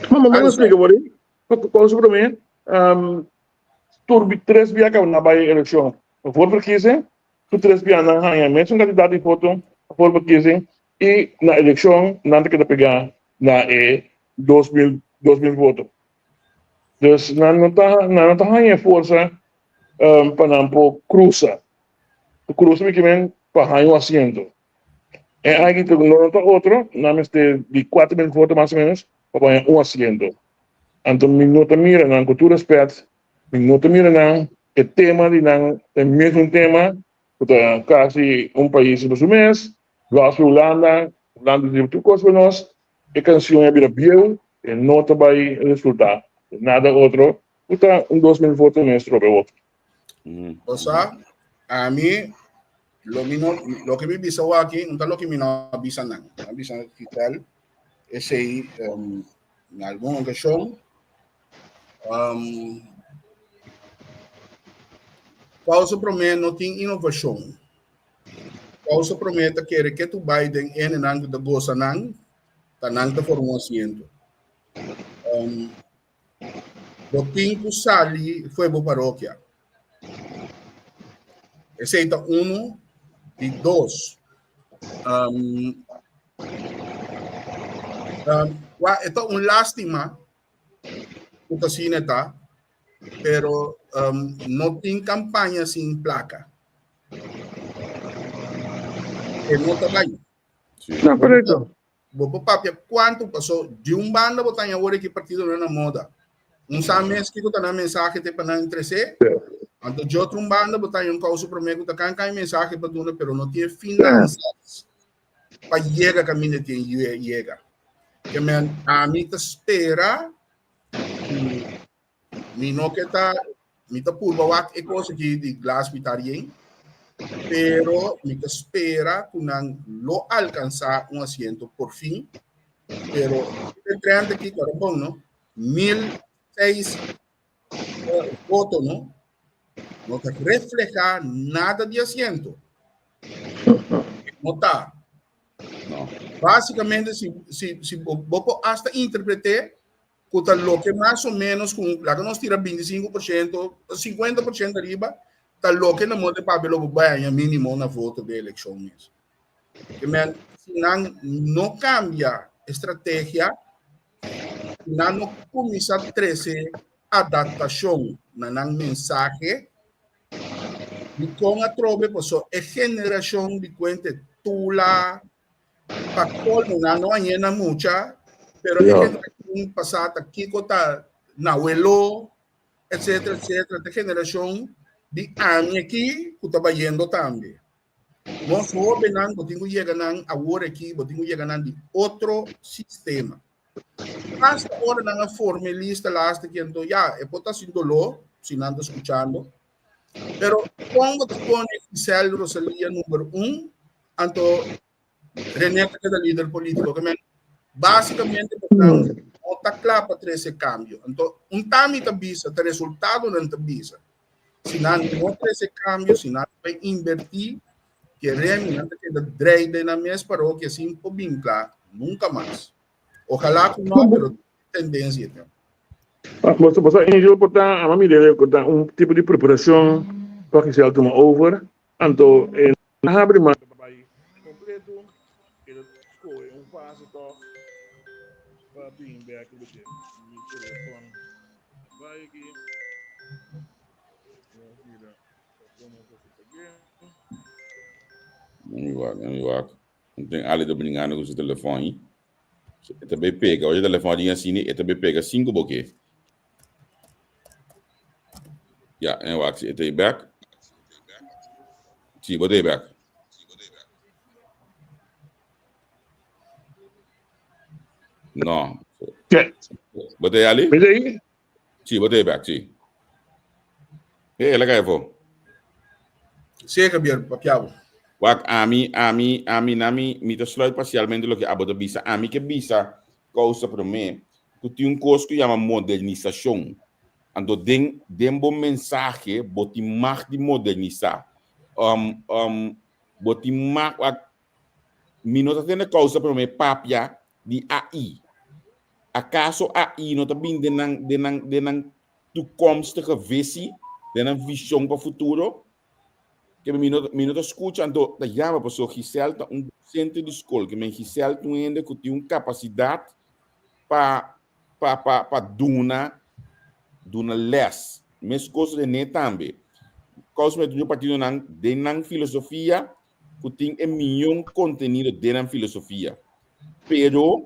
Mama, mama explica por ahí. Kousa promé, um, tur tres biaha kaba na bai elekshon. Voorverkiezing, Tur tres bia nan haña mesun kantidat di voto pa voorverkiezing i na elekshon nan ta keda pegá na e 2000 2000 voto. Dus nan no ta nan no ta haña e forsa pa nan por krusa. Krusa mi kimen pa haña un asiento. E aki ta no ta otro, nan mester di 4000 voto mas o menos pa haña un asiento. Anto mi no ta mira nan ku tur respet Mi no ta mira nan e tema di nan ta e mesun tema ku ta kasi un pais riba su mes, los Hulanda, Hulanda ta riba tur kos pa nos, e kanshon a bira bieu, e no ta bai resulta nada otro ku ta un 2000 voto mes trobe otro. Osa, ami lo mi no, loke mi bisa awaki no ta loke mi no a bisa nan. Mi a bisa Giselle esei na algun okashon. Um, Causa Promé no tin innovacion. Causa Promé ta kere ke tu bai den enenan ku ta goza nan, ta nan ta forma un asiento. Um, bo tin ku sali fo'i bo parokia. Esei ta uno. Di dos, um, um, wa, e ta un lástima ku ta asina ta, pero um, no tin kampaña sin plaka. E no ta bai. No, correcto. Bo por papia kuantu paso di un banda bo ta haña awor ki partido no na moda. Un sa mes kiko ta nan mensahe te pa nan trese. Anto di otro un banda bo ta un kousa promé ku ta kan kan mensahe pa duna pero no tin finanzas pa yega kaminda tin yega. Ke men ami ta spera ku mi no ke ta mi ta purba wak e kos aki di glas mitar yen pero mi ta spera ku nan lo alkansá un asiento por fin pero e trend aki kòrda bon no 1006 voto no no ta reflehá nada di asiento no ta No. Básicamente si si si bo bo por hasta interpreté ku ta loke mas o menos ku laga nos tira 25%, 50% ariba, ta loke na modo papia lo bo bai haña mínimo na voto de elekshon mes. Ke men, si nan no kambia estrategia, si nan no kuminsá trese adaptashon na nan mensahe, dikon atrobe paso e generashon di kuente tula, Pa colmo nan no a yena mucha, pero e generacion pasá ta kiko ta nawelo, etcétera, etcétera. Ta generacion di ami aki ku ta bayendo tambe. Nos hóbennan bo tin ku yega nan awor aki, bo tin ku yega nan di otro sistema. Hasta ora nan a forma e lista laatste ki anto ya e por ta sin doló si nan ta skuchando. Pero kon bo ta pone Giselle Rosalia number un Anto René ta keda lider polítiko. Ke men básikamente nan no ta kla pa trese kambio. Anto un tami ta bisa, ta resultadonan ta bisa. Si nan no trese kambio, si nan bai invertí, ke Remy nan ta keda drei den nan mes parokia sin por bin kla nunka mas. Ojalá ku no, pero tendensia ten. Boso boso Angel por ta ama mira ku ta un tipo di preparashon pa Giselle tuma over. Anto e no habri mas pa bai kompleto, e ta skohe un fase tòg pa bin bèk riba dje. Mi telefòn a bai aki. Nos mira komo ku ta gen. Mi wak, mi wak. No tin Ali ta bringando ku su telefòn ei. E ta bai pega, oye telefòn di asina, e ta bai pega sin ku bo ke. Ja, en wak, e ta bek. Si, bo ta bek. No. Bo ta Ali? Mi ta ahí. Si, bo ta bek, si. Eh, el a kai afó. Sí, Javier, papiabo. Wak, ami, ami, ami, nami, mi ta sluit parcialmente loke abo ta bisa. Ami ke bisa kousa promé ku tin un kos ku yama modernisashon. Anto den den bo mensahe bo tin mag di modernisá. Um, um, bo tin mag, wak, mi no ta tende kousa promé papia di AI. Akaso AI no ta bin den nan, den nan, den nan toekomstige visie, den nan vision pa futuro? Ke mi no, mi no ta skucha, anto ta yama paso Giselle ta un docente di skol, ke men Giselle ta un hende ku tin un kapasidat pa pa pa pa duna duna les. Meskos René tambe. Kous mi ta partidonan den nan filosofia ku tin e mion kontenido den nan filosofia. Pero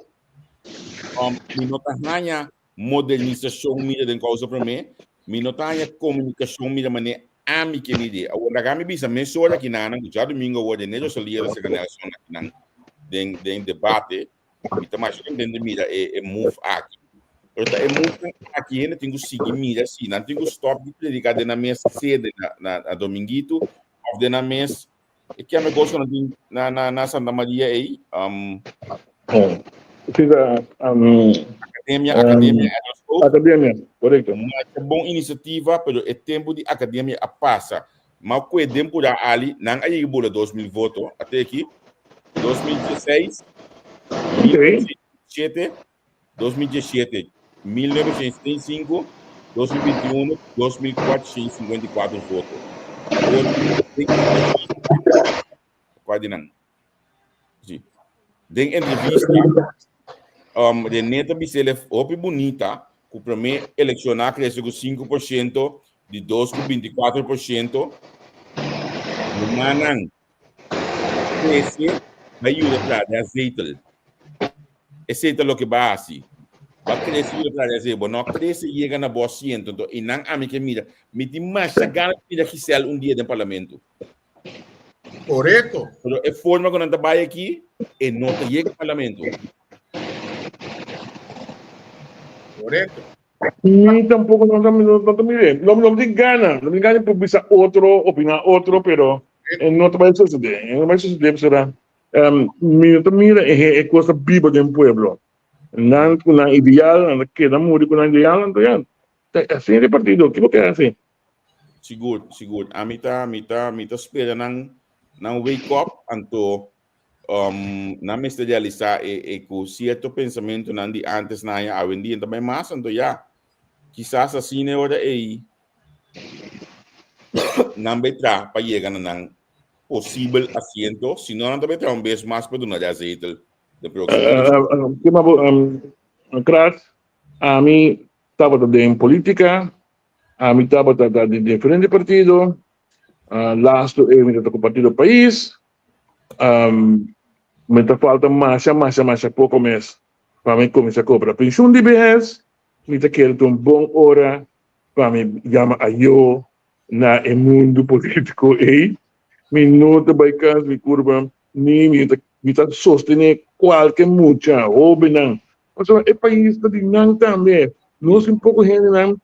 um, mi no ta haña modernisashon mira den kousa promé, mi no ta haña komunikashon mira manera ami ke mi di. Awor laga mi bisa mesora kinanan ku djadumingu awor den Neto Solía ta seka Nelson akinan den den debate, mi ta masha kontent di mira e e move aki. Pero ta e move aki hende tin ku sigui mira si nan tin ku stòp di prediká den nan mes sede na na na Dominguito òf den nan mes E keme kos ku nan tin na na na Santa Maria ei? Um, Sí, ta, um, academia, academia, um, academia, correcto. Masha bon iniciativa, pero e tempo di academia a pasa. Ma ku e temporada ali, nan a yega bula 2000 voto, ate aki, 2016, 2017, 2017, 1975, 2021, 2454 voto. Awor, Kwa di nan? Sí. Den entrevista, um, René ta bisele hopi bunita ku promé elekshon a krese ku 5%, di dos ku 24%. Rumannan, Crece bai yuda traha den azetel. Esei ta loke bai hasi. Bo a krese yega traha esei, bo no a krese yega na bo asiento. Enton einan ami ke mira. Mi tin masha gana di mira Giselle un dia den parlamento. Korekto. Pero e forma ku nan ta bai aki, e no ta yega parlamento. Korekto. Mi tampoco no ta no ta mir'é. No no tin gana, no tin gana di bisa otro, opiná otro, pero e no ta bai sosodé. E no bai sosodé pasobra mi no ta mira e e kos ta biba den pueblo. Nan ku nan ideal, nan ta keda muri ku nan ideal, anto ya, ta asina e partido, kiko ke hasi? Sigur, sigur. Ami ta, mi ta, mi ta spera nan, nan wake up, anto um, nan mester realisa e, e ku sierto pensamentonan di antes nan haña awendia ta bai mas, anto ya, kisas asina e ora ei nan bai tra pa yega na nan posibel asiento, si no nan ta bai tra un bes mas pa duna de azetel de próximo eleccion. Kima bo, um, Kras, ami tabata den politica, ami tabata ta di diferente partido, uh, laatste e mi tabata ku Partido Pais, Um, mi ta falta masha, masha, masha poko mes pa mi kuminsá kobra penshun di behes. Mi ta kere ta un bon ora pa mi yama ayo na e mundu polítiko ei. Mi no ta bai kas mi kurba, ni mi ta mi ta sostené kualke mucha, hóbennan. Pasobra e pais ta di nan tambe. Nos tin poko hendenan,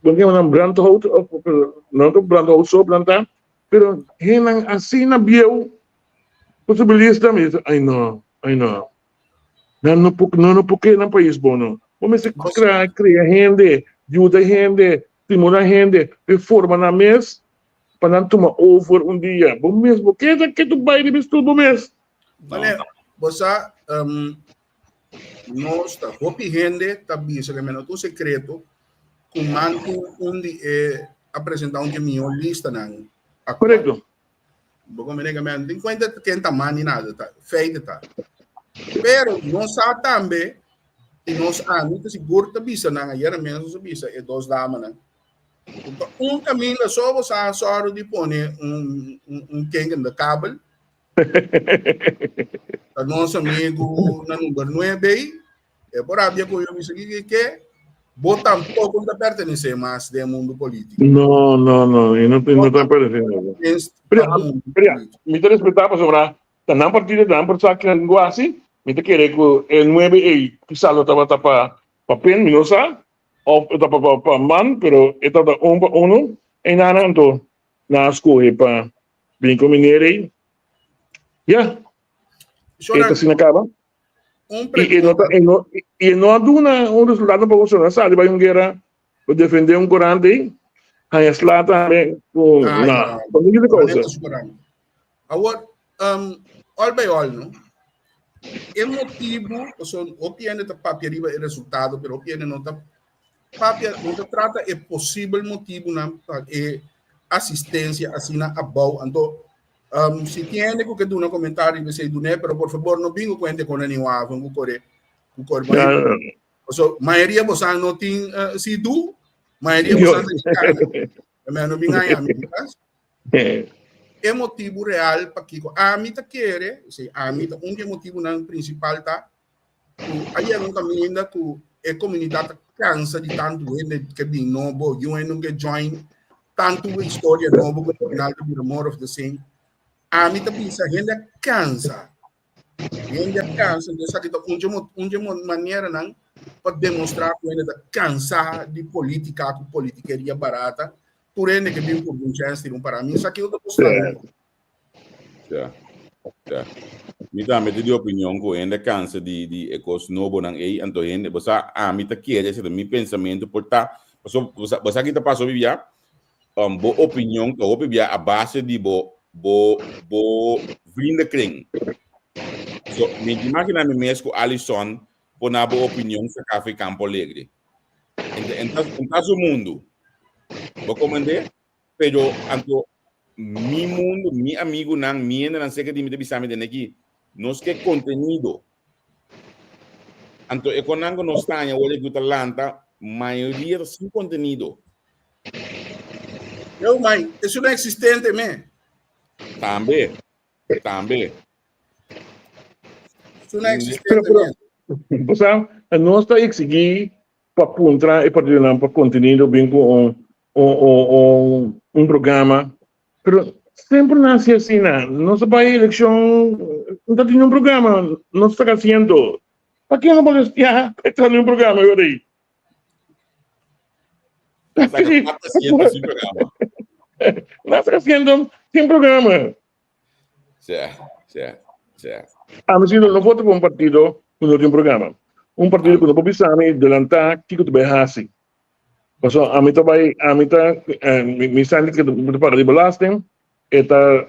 bo ta yama nan brandhout, òf no ta brandhout so nan ta, Pero hennan asina bieu posibilista mi dice, ay no, ay no. Nan no por, no no por kere nan pais bon no. Bo mester crea, crea hende, yuda hende, stimula hende, pe forma nan mes pa nan tuma over un dia. Bo mes bo keda ke tu bai riba e stoel bo mes. Mane, bo sa, um, nos ta hopi hende ta bisa ke no ta un sekreto ku man tin un di e a presentá un di e mihó listanan aktual. Korekto. Bo komprende ke men tin kuenta ken ta man ni nada, ta feite ta. Pero nos sa tambe i nos ami ta sigur ta bisa nan, ayera mes nos a bisa e dos damanan, ku ta un kaminda so bo sa sòru di pone un un kink in de kabel Ta nos amigo na number 9 e por rabia ku yo bisa ki ke bo tampoco ta pertenece mas den mundo político. No, no, no, e no, no ta pertenece. Pero, pero, mi ta respetá pasobra ta nan partido nan por sa ke algo asi, mi ta kere ku e 9 ei kisas lo tabata pa pa pen, mi no sa, of e ta pa pa man, pero e tabata un pa uno, ei nan anto nan a skohe pa Bin ku meneer ei. Ya. E ta asina kaba. I e no ta, e no, i e no a duna un resultado pa boso. A sali bai un guera pa defende un korant ei. Haña sla tambe ku na. Pa mi di kousa. Awor, um, all by all, no? E motibu, pasobra hopi hende ta papia riba e resultado, pero hopi hende no ta Papia no ta trata e posibel motibunan pa e asistencia asina abou. Anto, um, si tin hende ku ke duna komentario riba esei, dun'é, pero por fabor no bin ku kuente kon nan niu avon ku kore, ku kore bai. Paso mayoria bosan no tin uh, si du, mayoria bosan ta chicana. Me no bin haña mi kas. E motibu real pakiko ami ta kere, si ami ta un di e motibunan principal ta ku a yega un kaminda ku e komunidat ta kansa di tantu hende ke bin nobo, yu hende ke join, tantu historia nobo ku al final ta bira more of the same. Ami ta bisa hende a kansa. Hende a kansa, entonces esaki ta un dje un dje maneranan pa demostrá ku hende ta kansa di politika ku politikeria barata. Tur hende ke bin purba un chèns tira un pará. Mi sa kiko ta kostando. Ja, ja. Mi tambe ta di opinion ku hende a kansa di di e kos nobonan ei, anto hende, bo sa, ami ta kere, esei ta mi pensamentu por ta, paso bo sa, bo sa ki ta pasa hopi bia? Um, bo opinion ta hopi bia a base di bo bo bo vriendenkring. So, mi ta imagina mi mes ku Alison por na bo opinion saka fi Campo Alegre. Enta, enta, enta su mundu. Bo komprende? Pero anto mi mundo, mi amigunan, mi hendenan cerca di mi ta bisa mi den aki, nos ke contenido. Anto e konan ku nos taña ora ku ta lanta, mayoria ta sin contenido. Yo, mai, eso no existente, me. Tambe, tambe. Eso no existente, Pero, me. bo sa, Nos ta exigí pa puntra e partidonan pa kontenido bin ku un un un programa, pero semper nan hasi asina, nos a bai elekshon no ta tin un programa, nos ta hasiendo. Pakiko no molestia pa traha un programa e ora ei? Nan ta hasiendo sin programa. Ami si no vota pa un partido ku no tin programa. Un partido ku no por bisa mi delantá kiko ta bai hasi. Pasobra ami ta bai, ami ta, mi sa ku mi ta paga di belasting, e ta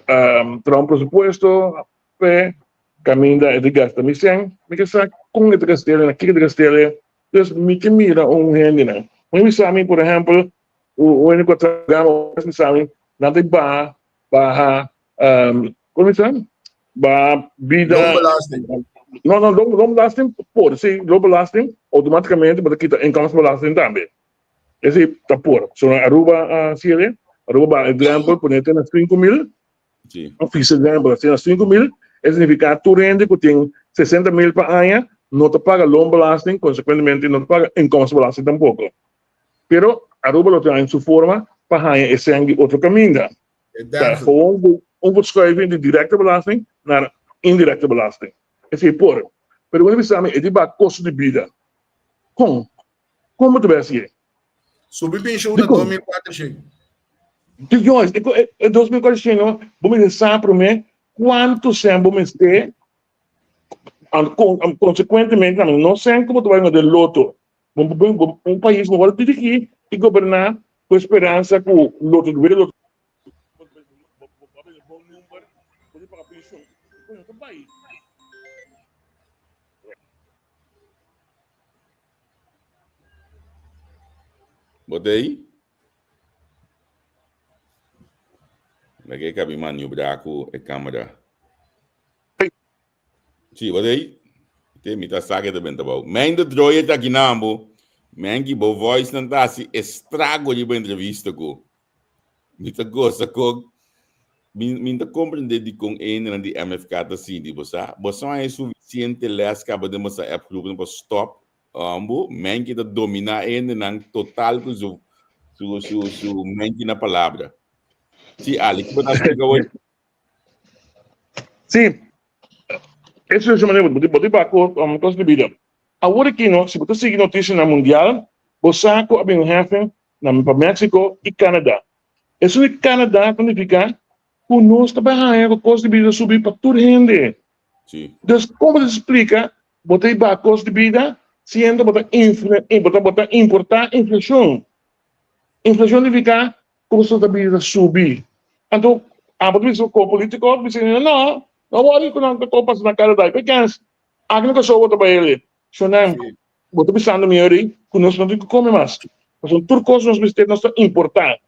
traha un presupuesto p'e kaminda e ta gasta mi sèn. Mi ke sa kon e ta gast'el, na kiko e ta gast'el. Dus mi ke mira un hendenan. Mi bisa mi, por ehèmpel, un hende ku a traha programa, mi bisa mi, nan ta baha baha um, como se Baha bida. Loonbelasting. No, no, loon, loonbelasting por, sí, loonbelasting automáticamente bo ta kita inkomstenbelasting tambe. Ese ta por. So na Aruba uh, siere, Aruba ba e drempel ponete na 5 mil, of fisa drempel na 5 mil, e significa tur hende ku tin 60 mil pa aña no ta paga loonbelasting, consecuentemente no ta paga inkomstenbelasting tampoco. Pero Aruba lo tin su forma pa haña e sèn di otro kaminda. Ta gewoon un verschuiving di directe belasting naar indirecte belasting. Esei por. Pero bo ta bisa mi e di baha kosto di bida. Kon? Kon bo ta bai hasié? Subi penshun na 2400. Dios, e 2400 no, bo mester sa promé kuantu sèn bo mester, konsekuentemente no sèn ku bo ta bai na den loto. Un pais no wòrdu dirigí i goberná ku e speransa ku lo ta wede lo Bo ta ei? Meke kabi maniobra ku e kamera. Sí, wat ei? Te mi ta sa ke ta benta bou. Mijn de drooie ta kinan bo. Menki bo voice nan ta hasi estrago riba entrevista ku. Mi ta gosa kon mi mi ta comprende dikon e hendenan di MFK ta sinti bo sa. Bo sa haña sufisiente les kaba den bosa app groepnan pa stop bo. Menki ta domina e hendenan total ku su su su su menki na palabra. Sí, Ali, kiko ta splika hoy? Sí, eso es manera bo bo ta ku um, kos di bida. Awor aki no, si bo ta sigui notisianan mundial, bo sa ku a bin un heffing na pa Mexico i Canada. Esun di Canada ta nifiká ku nos ta bai haña ku kos di bida subi pa tur hende. Sí. Dus kon bo ta splika bo ta baha kos di bida siendo bo ta infle bo ta bo ta importá inflashon. Inflashon nifiká Kosto ta bira subi. Anto abo ta bisa ko politiko ta bisa no, no wori ku nan ta ko pasa na kara dai pe kens. Aki no kaso bo ta bai ele. Shonan, bo ta bisando mi ori ku nos no tin ku kome mas. Pasobra tur kos nos mester nos ta importa.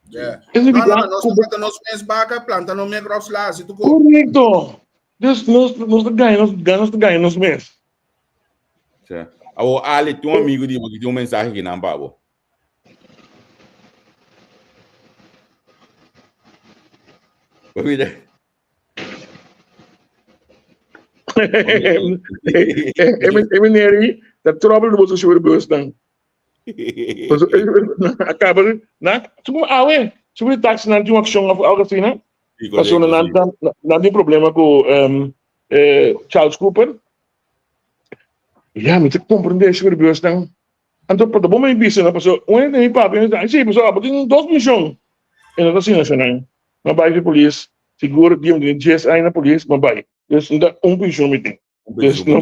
Yeah. Es No, no, nifiká nos ku ta planta nos mes baka, planta nos mes grofsla, así tu ko. Korekto. Dus nos nos ta gaña nos nos ta gaña nos mes. Sí. Awo Ali, tin un amigo di bo ki tin un mensahe kinan pa bo. Mira. E meneer ei ta trouble di boso shuur dan. Acaba na supo awe supo di taxi nan tin un accion of algo asina. Pasobra nan nan tin problema ku Charles Cooper. Ya mi ta comprende shuur bus dan. Anto pa ta bon mi bisa no pasobra un hende mi papia mi bisa si pasobra abo tin dos mision e no ta asina shonai mi a bai fi polis sigur dia mi tin dies aña na polis mi a bai dus no ta un pension mi tin dus no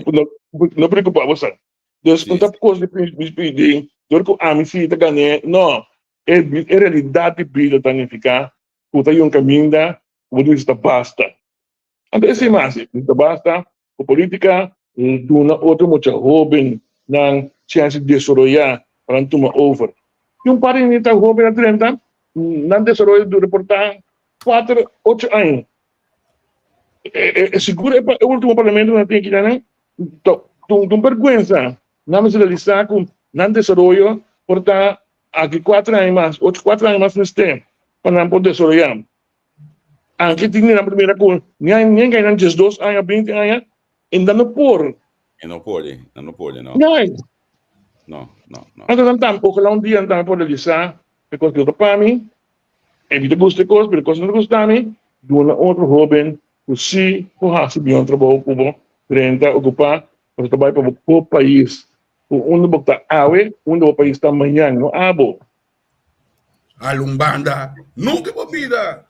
no preocupa bo sa dus no ta cos di di dor cu ami si ta gane no e e realidad di bida ta nifica cu ta yunca minda cu bo ta bisa ta basta. Anto esei mas e ta basta ku politika duna otro mucha hoben nan chèns di desaroyá pa nan tuma over. Tin un par di hende ta hoben a drenta, nan desaroyo dura por ta kuater, ocho aña. E sigur e ultimo parlamento ku nan tin aki nan ta un bèrgwensa. Nan mester realisá ku nan desaroyo por ta aki kuater aña mas, ocho kuater aña mas mester pa nan por desaroyá. Anke tin nan primera ku ni a ni a nan 12 aña, 20 aña, e nan no por. E no por, e no por, no. Nice. No, no, no. Anto nan tambe, ojalá un dia nan tambe por realisá e kos ku ta pa mi, e mi ta gusta e kos, pero e kos no ta gusta mi, duna otro hóben ku sí por hasi bion trabou ku bo drenta okupá, pasobra ta bai pa bo por pais, ku unda bo ta awe, unda bo pais ta mañan, no abo. Alun banda, nunca bo bida.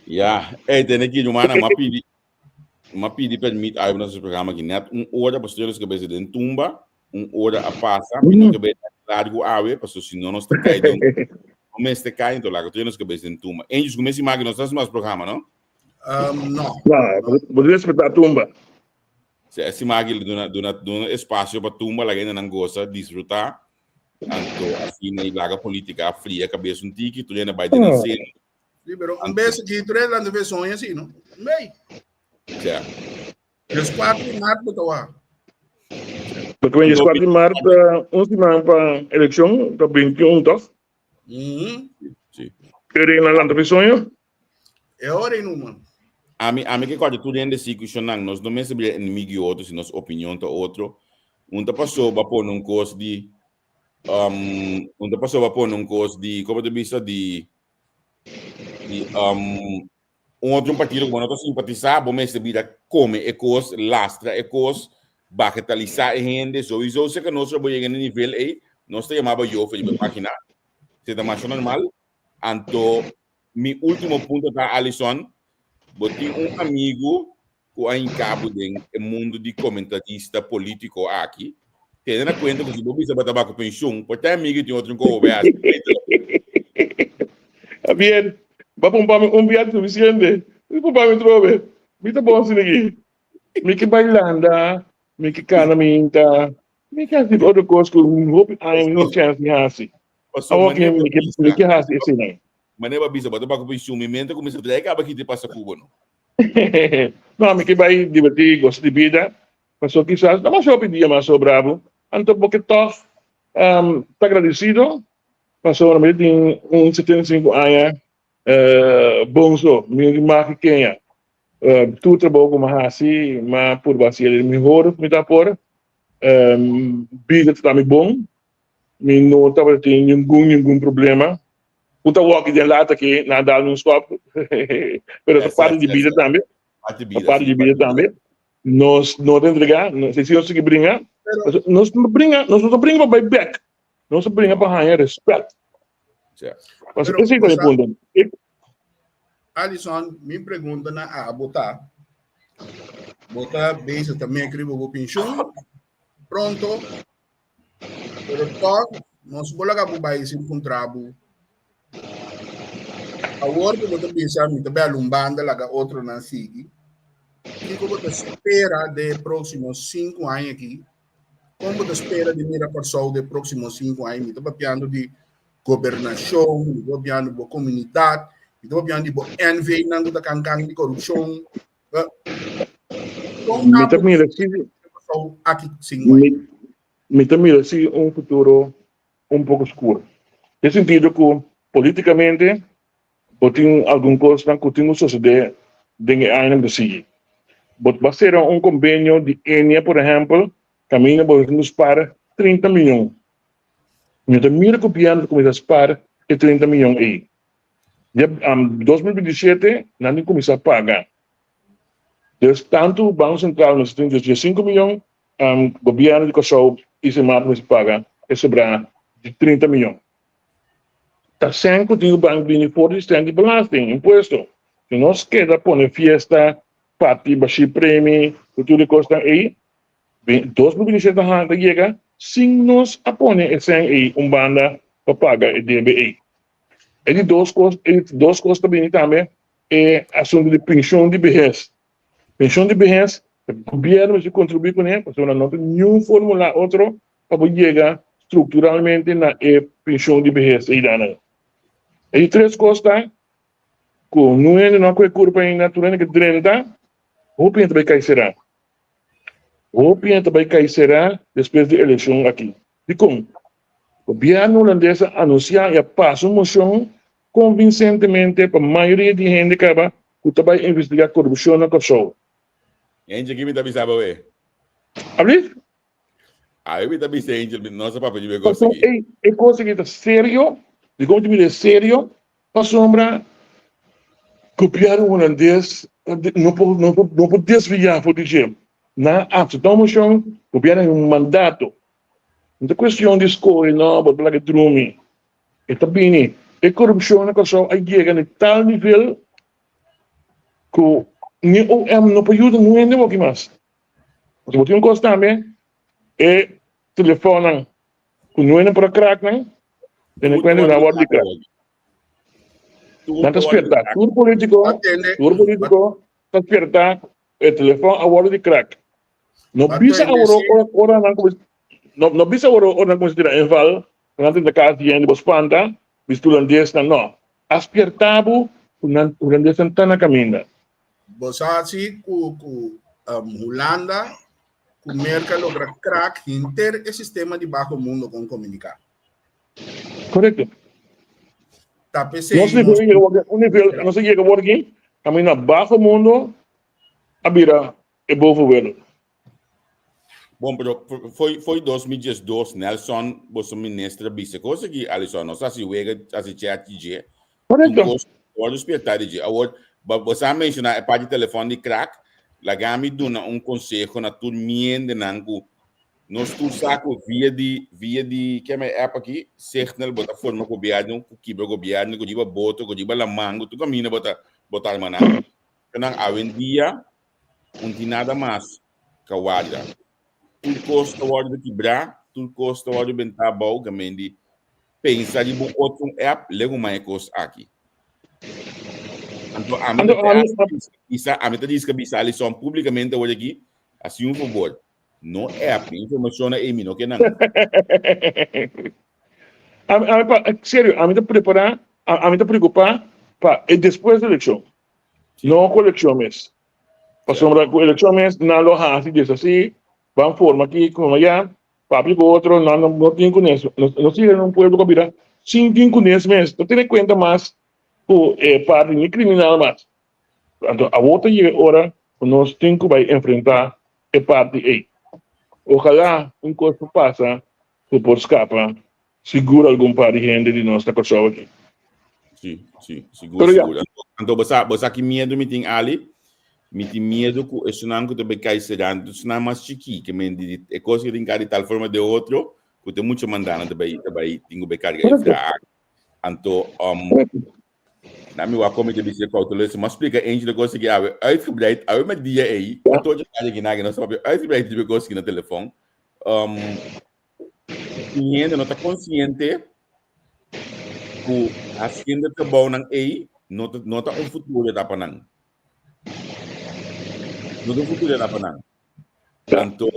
Ya, ey, tene ki rumana, m'a pidi, m'a pidi permit awe na su programa ki net un ora, pasobra nos cabeza den tumba, un ora a pasa, mi no ke bay largo awe, pasobra si no nos ta cay den, no mester cay, enton laga tur nos cabeza den tumba. Angels, cu mes imagen nos ta haci mas programa, no? Um, no. No, bo respeta tumba. Si, e siman aki duna, duna, duna espacio pa tumba, laga hendenan goza, disfruta. Anto asina i laga politica fria cabeza un tiki, tur hende bai den nan seno. Sí, pero un bes aki tur hende lanta fe soña así, no? Un bei. Ja. Des 4 di maart bo ta wak. Porque ben, 4 di maart, un siman pa eleccion, ta 21, toch? Mm -hmm. Sí. Pero na lanta fe soño? E ora i numa. Ami, ami ke kòrda tur hende si ku shonnan, nos no mester bira enemigu di otro si nos opinion ta otro. Un ta pasobra pone un kos di, um, un ta pasobra pone un kos di, komo ta bisa, di, di, um, un otro partido ku bo no ta simpatisá, bo mester bira kome e kos, lastra e kos, bagetalisá e hende. Souiso si ke nos lo bo yega na e nivel ei, nos ta yama bo yofe riba e página. Se ta masha normal. Anto Mi último punto ta, Alison, bo tin un amigu ku a hinka bo den e mundu di komentarista polítiko aki. Tene na kuenta ku si bo bisa bo ta bako penshun, por ta e amigu tin otro ku bo bai hasi. Javier, bo a pumpa mi un biaha sufisiente. Mi pumpa mi trobe. Mi ta bon asina aki. Mi ke bai landa, mi ke kana minta, mi ke hasi otro kos ku hopi aña mi no chèns di hasi. Pasobra Awor ke manera mi ke bisa, mi ke hasi eseinan. manera bo bisa, bo ta bako penshun, mi mente kuminsá trae kaba kiti pasa ku bo no. No, mi ke bai divertí, gosa di bida, pasobra kisas no mas hopi dia mas sobra bo, anto bo ke tòg ta agradesido pasobra mi tin un 75 aña bon so, mi no tin mag di keña. Tur trabou ku mi a hasi, mi a purba hasi el mihor ku mi ta por, bida ta mi bon, Mi no tabata tin ningun ningun problema. Ku ta wòki den lata aki nan a dal mi un skòp. Pero ta parti di bida tambe. Ta parti di bida tambe. Nos no ta entregá. Si nos sigui bringa, nos no bringa, nos no ta bringa pa bai bèk. Nos ta bringa pa haña rèspèt. Pasobra esei ta e punto. Alison, mi pregunta na abo ta, bo ta bezig ta mek riba bo penshun pronto? Pero tòg, nos por laga bo bai sin puntra bo. Awor ku bo ta bisa mi ta bai algun banda laga otronan sigui, kiko bo ta spera den e próksimo sinku aña aki? Kon bo ta spera di mira Kòrsou den e próksimo sinku aña? Mi ta papiando di gobernashon, mi ta papiando di bo komunidat, mi ta papiando di bo NV-nan ku ta kankan di korupshon. Mi ta mira si mi ta mira si un futuro un poko skur. Den sentido ku politikamente bo tin algun kosnan ku tin ku sosodé den e añanan ku ta sigui. Bo ta sera un kombenio di Enia por ehèmpel kaminda bo tin ku spar 30 miyon. Mi ta mira gobièrnu ta kuminsá spar e 30 miyon ei. Dia 2027 nan tin kuminsá paga. Dus tantu Banko Sentral mester tin dies dies sinku miyon, gobièrnu di Kòrsou i Sint Maarten mester paga e sobrá di 30 miyon. Ta sèn ku tin ku ban bini for di sèn di belasting, impuesto. Si nos keda pone fiesta, parti bashí premi ku tur e kosnan ei, 2027 ta yega sin nos a pone e sèn ei un banda pa paga e debe ei. E di dos kos, e di dos kos ta bini tambe e asuntu di penshon di behes. Penshon di behes, gobièrnu mester kontribuí kuné pasobra no tin niun fórmula otro pa bo yega strukturalmente na e penshon di behes eidanan. E di tres kos ta ku niun hende no a kohe kurpa ainda, tur hende ke drenta, hopi hende ta bai kai será. Hopi hende ta bai kai será despues di elekshon aki. Dikon? Gobièrnu hulandes a anunsiá i a pasa un moshon konvinsentemente pa mayoria di hende kaba ku ta bai investigá korupshon na Kòrsou. Eentje ki mi ta bisa bo e. Alsjeblieft. Ai mi ta bisa Angel, mi no sa papia di kos aki. Ei, e kos aki ta serio, di kon ta mira serio, pasobra gobièrnu hulandes no por no por no por desviá for di dje. Nan a aseptá un moshon, gobièrnu a un mandato. No ta kuestion di skohe no, bo ta laga drumi. E ta bini. E korupshon na Kòrsou a yega na tal nivel ku ni OM no por yuda niun hende awor aki mas. Pasobra bo tin un kos tambe, e telefonnan ku nuenan por a krak nan, tene kuenta ku nan a wòrdu di krak. Nan ta spierta tur politiko, tur politiko ta spierta e telefòn a wòrdu di krak. No bisa awor ora nan kuminsá, no bisa awor ora nan kuminsá tira inval, nan ta kas di hende bo spanta, bisa hulandesnan no. A spierta bo ku nan hulandesnan ta na kaminda. Bo sa si ku ku Hulanda ku Merka logra krak henter e sistema di baho mundo kon komuniká. Korekto. Ta p'esei Nos nivel yega wòrdu un nivel nos a yega wòrdu aki kaminda baho mundo a bira e boven wereld. Bon, pero foi foi 2012 Nelson boso minister a bisa kos aki Alison nos hasi wega hasi chat di dje. Correcto. Kos wòrdu spiertá di dje. Awor bo sa menshoná e parti telefòn di krak, laga mi duna un konseho na tur miendenan ku nos tur sa ku via di via di ke e app aki Signal bo ta forma gobièrnu ku kibra gobièrnu ku riba boto ku riba laman ku tur kaminda bo ta bo ta arma nan. Nan awendia un tin nada mas kawarda. Tur kos ta wòrdu kibrá, tur kos ta wòrdu bentá abou, kamendi pensa riba un otro un app, legu mai e kos aki. Anto ami ta bisa, ami ta riska bisa Alison públikamente awor aki, hasi un fabor, no app, mi informashon na ei mi no ke nan. Ami, ami pa, serio, ami ta prepará, ami ta preokupá pa e despues di elekshon. No ku elekshon mes. Pasobra ku elekshon mes nan lo hasi desasí, ban forma aki, forma allá, papia ku otro, nan no tin kunes. Nos yega na un pueblo ku a bira sin tin kunes mes. No tene kuenta mas ku e parti ni kriminal mas. Anto awor ta yega e ora ku nos tin ku bai enfrentá e parti ei. Ojalá un kos por pasa ku por skapa Sigur algun par di hende di nos na Kòrsou aki. Sí, sí, sigur, Pero sigur. Anto bo sa, bo sa ki miedu mi tin, Ali? Mi tin miedu ku esunnan ku ta bai kai será, esunnan mas chikí, ke men di e kos ke tin ka di tal forma de otro, ku te mucho mandana ta bai, ta bai, tin ku bai karga e vraag. Anto, um, na mi wak mi te bisa kouteloos, ma splika eentje de kos ki awe uitgebreid, awe met dia ei, ja. Toche kaya ginagi, nos papia uitgebreid di kos ki na telefon. Um, Tin hende no ta konsiente ku hasiendo e trabounan ei no ta no ta un futuro ta pa nan. No ta un futuro ta pa nan. Anto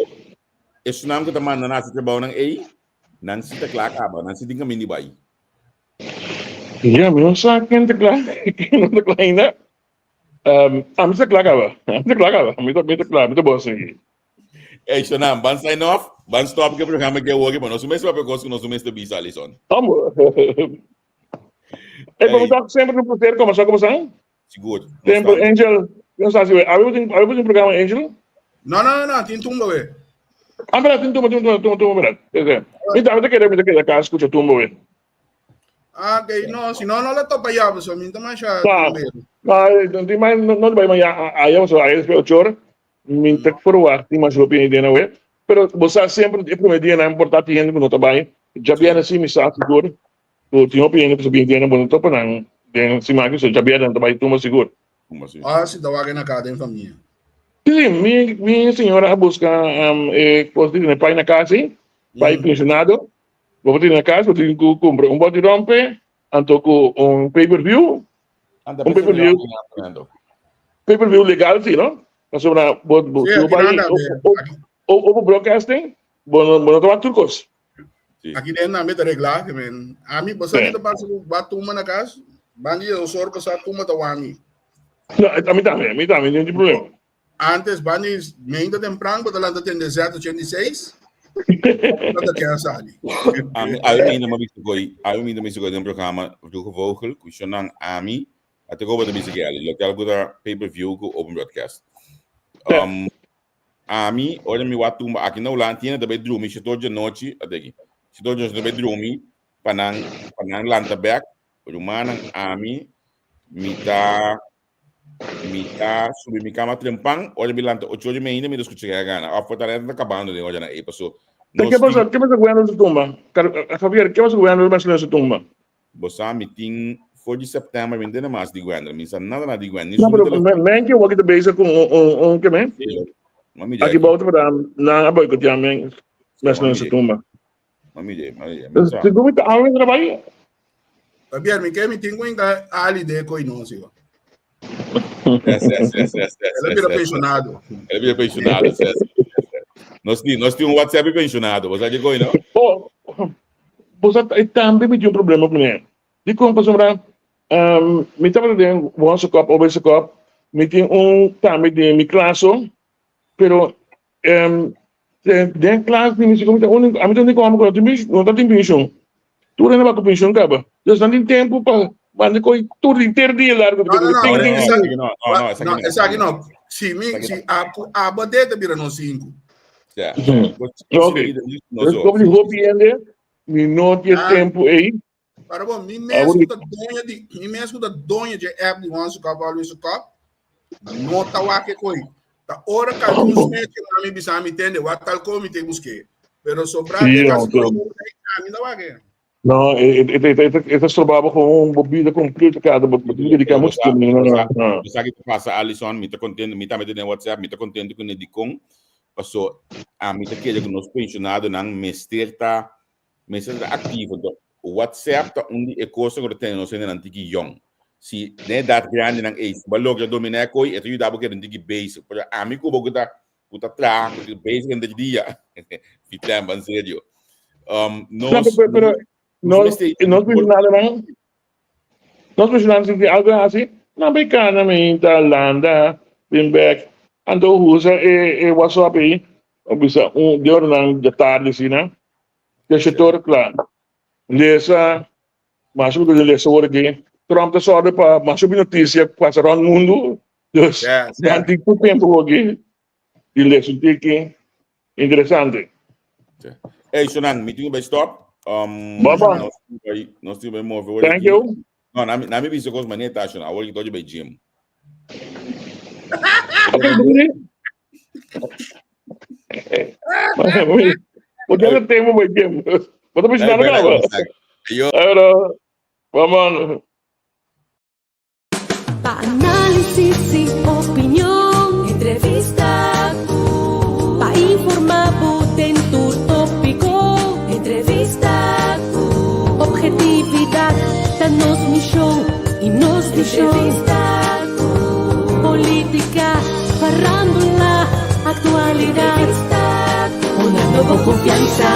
esunnan ku ta manda nan hasi trabounan ei, nan si ta kla kaba, nan si tin kaminda di bai. Ya, mi no sa ken ta kla, ken no ta kla ainda. Ami ta kla kaba, ami ta kla kaba, mi ta mi ta kla, mi ta bon sigui. Ey, Shonam, ban sign off, ban stop ke programa ke awor, pa nos mes papia kos ku nos mes ta bisa, Alison. Amo. Ey, pa mi ta semper un placer kombersá ku boso. Sigur. Semper, Angel, nos ta hasi we. Awe bo tin, awe bo tin programa, Angel? No, no, no, no, tin tumba we. Ah, verdad, tin tumba, tin tumba, tumba, tumba, verdad. Mi ta, mi ta keda, mi ta keda kas skucha tumba we. Ah, ok, no, si no, no la topa ya, so mi ta masha Ta, no, no, no, no bai maya, aya, so aya después ocho ora. Mi ta verwacht tin mas hopi hende na we. Pero bo sa semper e prome dianan por ta tin hende ku no ta bai. Djabièrnè si mi sa sigur ku tin hopi hende ku sa bin dianan bo no topa nan den siman aki so djabièrnè nan ta bai tumba sigur. Tumba si. Ah si ta wak na ka den famia. Si mi mi señora a buska e kos di tene pai na kas si, pai pensionado. Bo por tene na kas bo tin ku kumpra un bòt di rompe anto ku un pay per view Un pay per view. Pay per view legal si, no? Pasobra bo bo Sí, si bo aquí bai anda, o be. Aquí, o o broadcasting, bo no bo no ta wak tur kos. Sí. aquí den na meta regla, que men. A mi, bosa Sí. kita pasa ku ba tumba na kas, bandi de osor bosa tumba ta wami. No, a mi tambe, a mi tambe, no tin problema. Antes bani meinta tempran bo ta lanta tende Z86. Bo ta keda sali. Ami, awe mi ma bisa koi, awe mi ta bisa koi den programa Vroege Vogel, ku shonan ami, ate ko bo ta bisa ke ali, loke algo ta pay per view ku open broadcast. Um, Ami, ora mi wak tumba aki na Hulanda, tiene ta bai drumi shetor djanochi, ate aki, shetor djanochi ta bai drumi pa nan, pa nan lanta bek. Rumannan, ami, mi ta, mi ta subi mi kama trempan, ora mi lanta ocho ora i media mi ta skucha ke gana. Of por ta ta kabando den oranan ei, paso Te nos ke pasa, tin, ke pasa ku Wendel su tumba? Kar, Javier, ke pasa ku Wendel Marcelino su tumba? Bo sa mi tin for di september mi no tene mas di Gwendel, mi sa nada nada di Gwendel, ni No, su pero telefon. men ke wak ta bezig ku un un un ke men? Sí, ma mira Aki aki. bou ta para nan a boicotea men Sí, ma Marcelino su mira, tumba. ma mira, ma mira, mi sa. Segun mi ta awe trabai. Javier, mi ke mi tin ku inga ali de koi no sigo. Yes, yes, yes, yes, yes, El a yes, bira yes. pensionado. El a bira pensionado, yes, yes. Nos tin, nos tin un WhatsApp di pensionado, bo sa di koi no? Oh, bo sa e tambe mi tin un problema kuné. Dikon? Pasobra um, mi tabata den Wonse Kop, Obese Kop, mi tin un tambe den mi klaso, pero um, den klas di mi si mi ta único, ami ta único homber ku no tin penshon, no ta tin penshon. Tur hende bako penshon kaba. Dus nan tin tempu pa manda koi tur henter dia largo. No, no, no, Ting, ting, esaki ting. No, no, no, esaki no, no. esaki no. Si mi, si a abo de ta bira nos sinku. Ja. Ok. Dus como di hopi hende, mi no tin tempu ei. Para bom, mi mes ku ta doño di, mi mes ku ta doño di app di One Cup Always a Cup, no ta wak e koi. Ta ora ka un smet que mami bisa mi tende, wat tal ko mi te buske. Pero sobra Sí, de kasi no, mi ta wak e. No, e, e, e, e, e, e ta strobaba gewoon bo vida completo kada, bo bo dedica mucho tiempo. No, no, no. Bo sa ki ta pasa, Alison, mi ta contento, mi tambe ta den WhatsApp, mi ta contento ku ne dikon, paso ami ta kere ku nos pensionadonan mester ta Mester ta aktivo. Enton, WhatsApp ta un di e kosnan ku ta tene nos hendenan tiki yòn. Si den edat grandinan ei, si bo a logra dominá e koi, e ta yuda bo keda un tiki bezig. Pero ami ku bo ku ta ku ta traha, ku ta bezig henter dia, Fitemba, en serio. Um, No, nos, pero, pero nos nos, mester nos pensionadonan, nos pensionadonan si tin algo hasi, nan bai kana meinta, landa, bin bek. Anto usa e, e WhatsApp ei, o bisa un di oranan djatardi asina, Desha tur kla. Lesa, mas ku ta lesa ora aki, Trump ta sòrdu pa mas hopi notisia pasa rònt mundu. Dus, nan tin tur tempu aki di lesa un tiki interesante. Ey, Sonan, mi tin ku bai stop. Um, Baba. Nos tin ku bai, nos tin ku bai move ora Thank aki. you. No, na mi, na mi bisa kos manera ta, Sonan. Awor ki tochi bai gym. Okay, Bo ta tempo bai gym. Bo ta pensionado kaba. Yo. Pero, vamos. Pa análisis y opinión, entrevista. Pa informa bo den tur tópico, entrevista. Objetividad ta nos misión y nos visión. Entrevista. Política, farándula, actualidad. Una nueva confianza.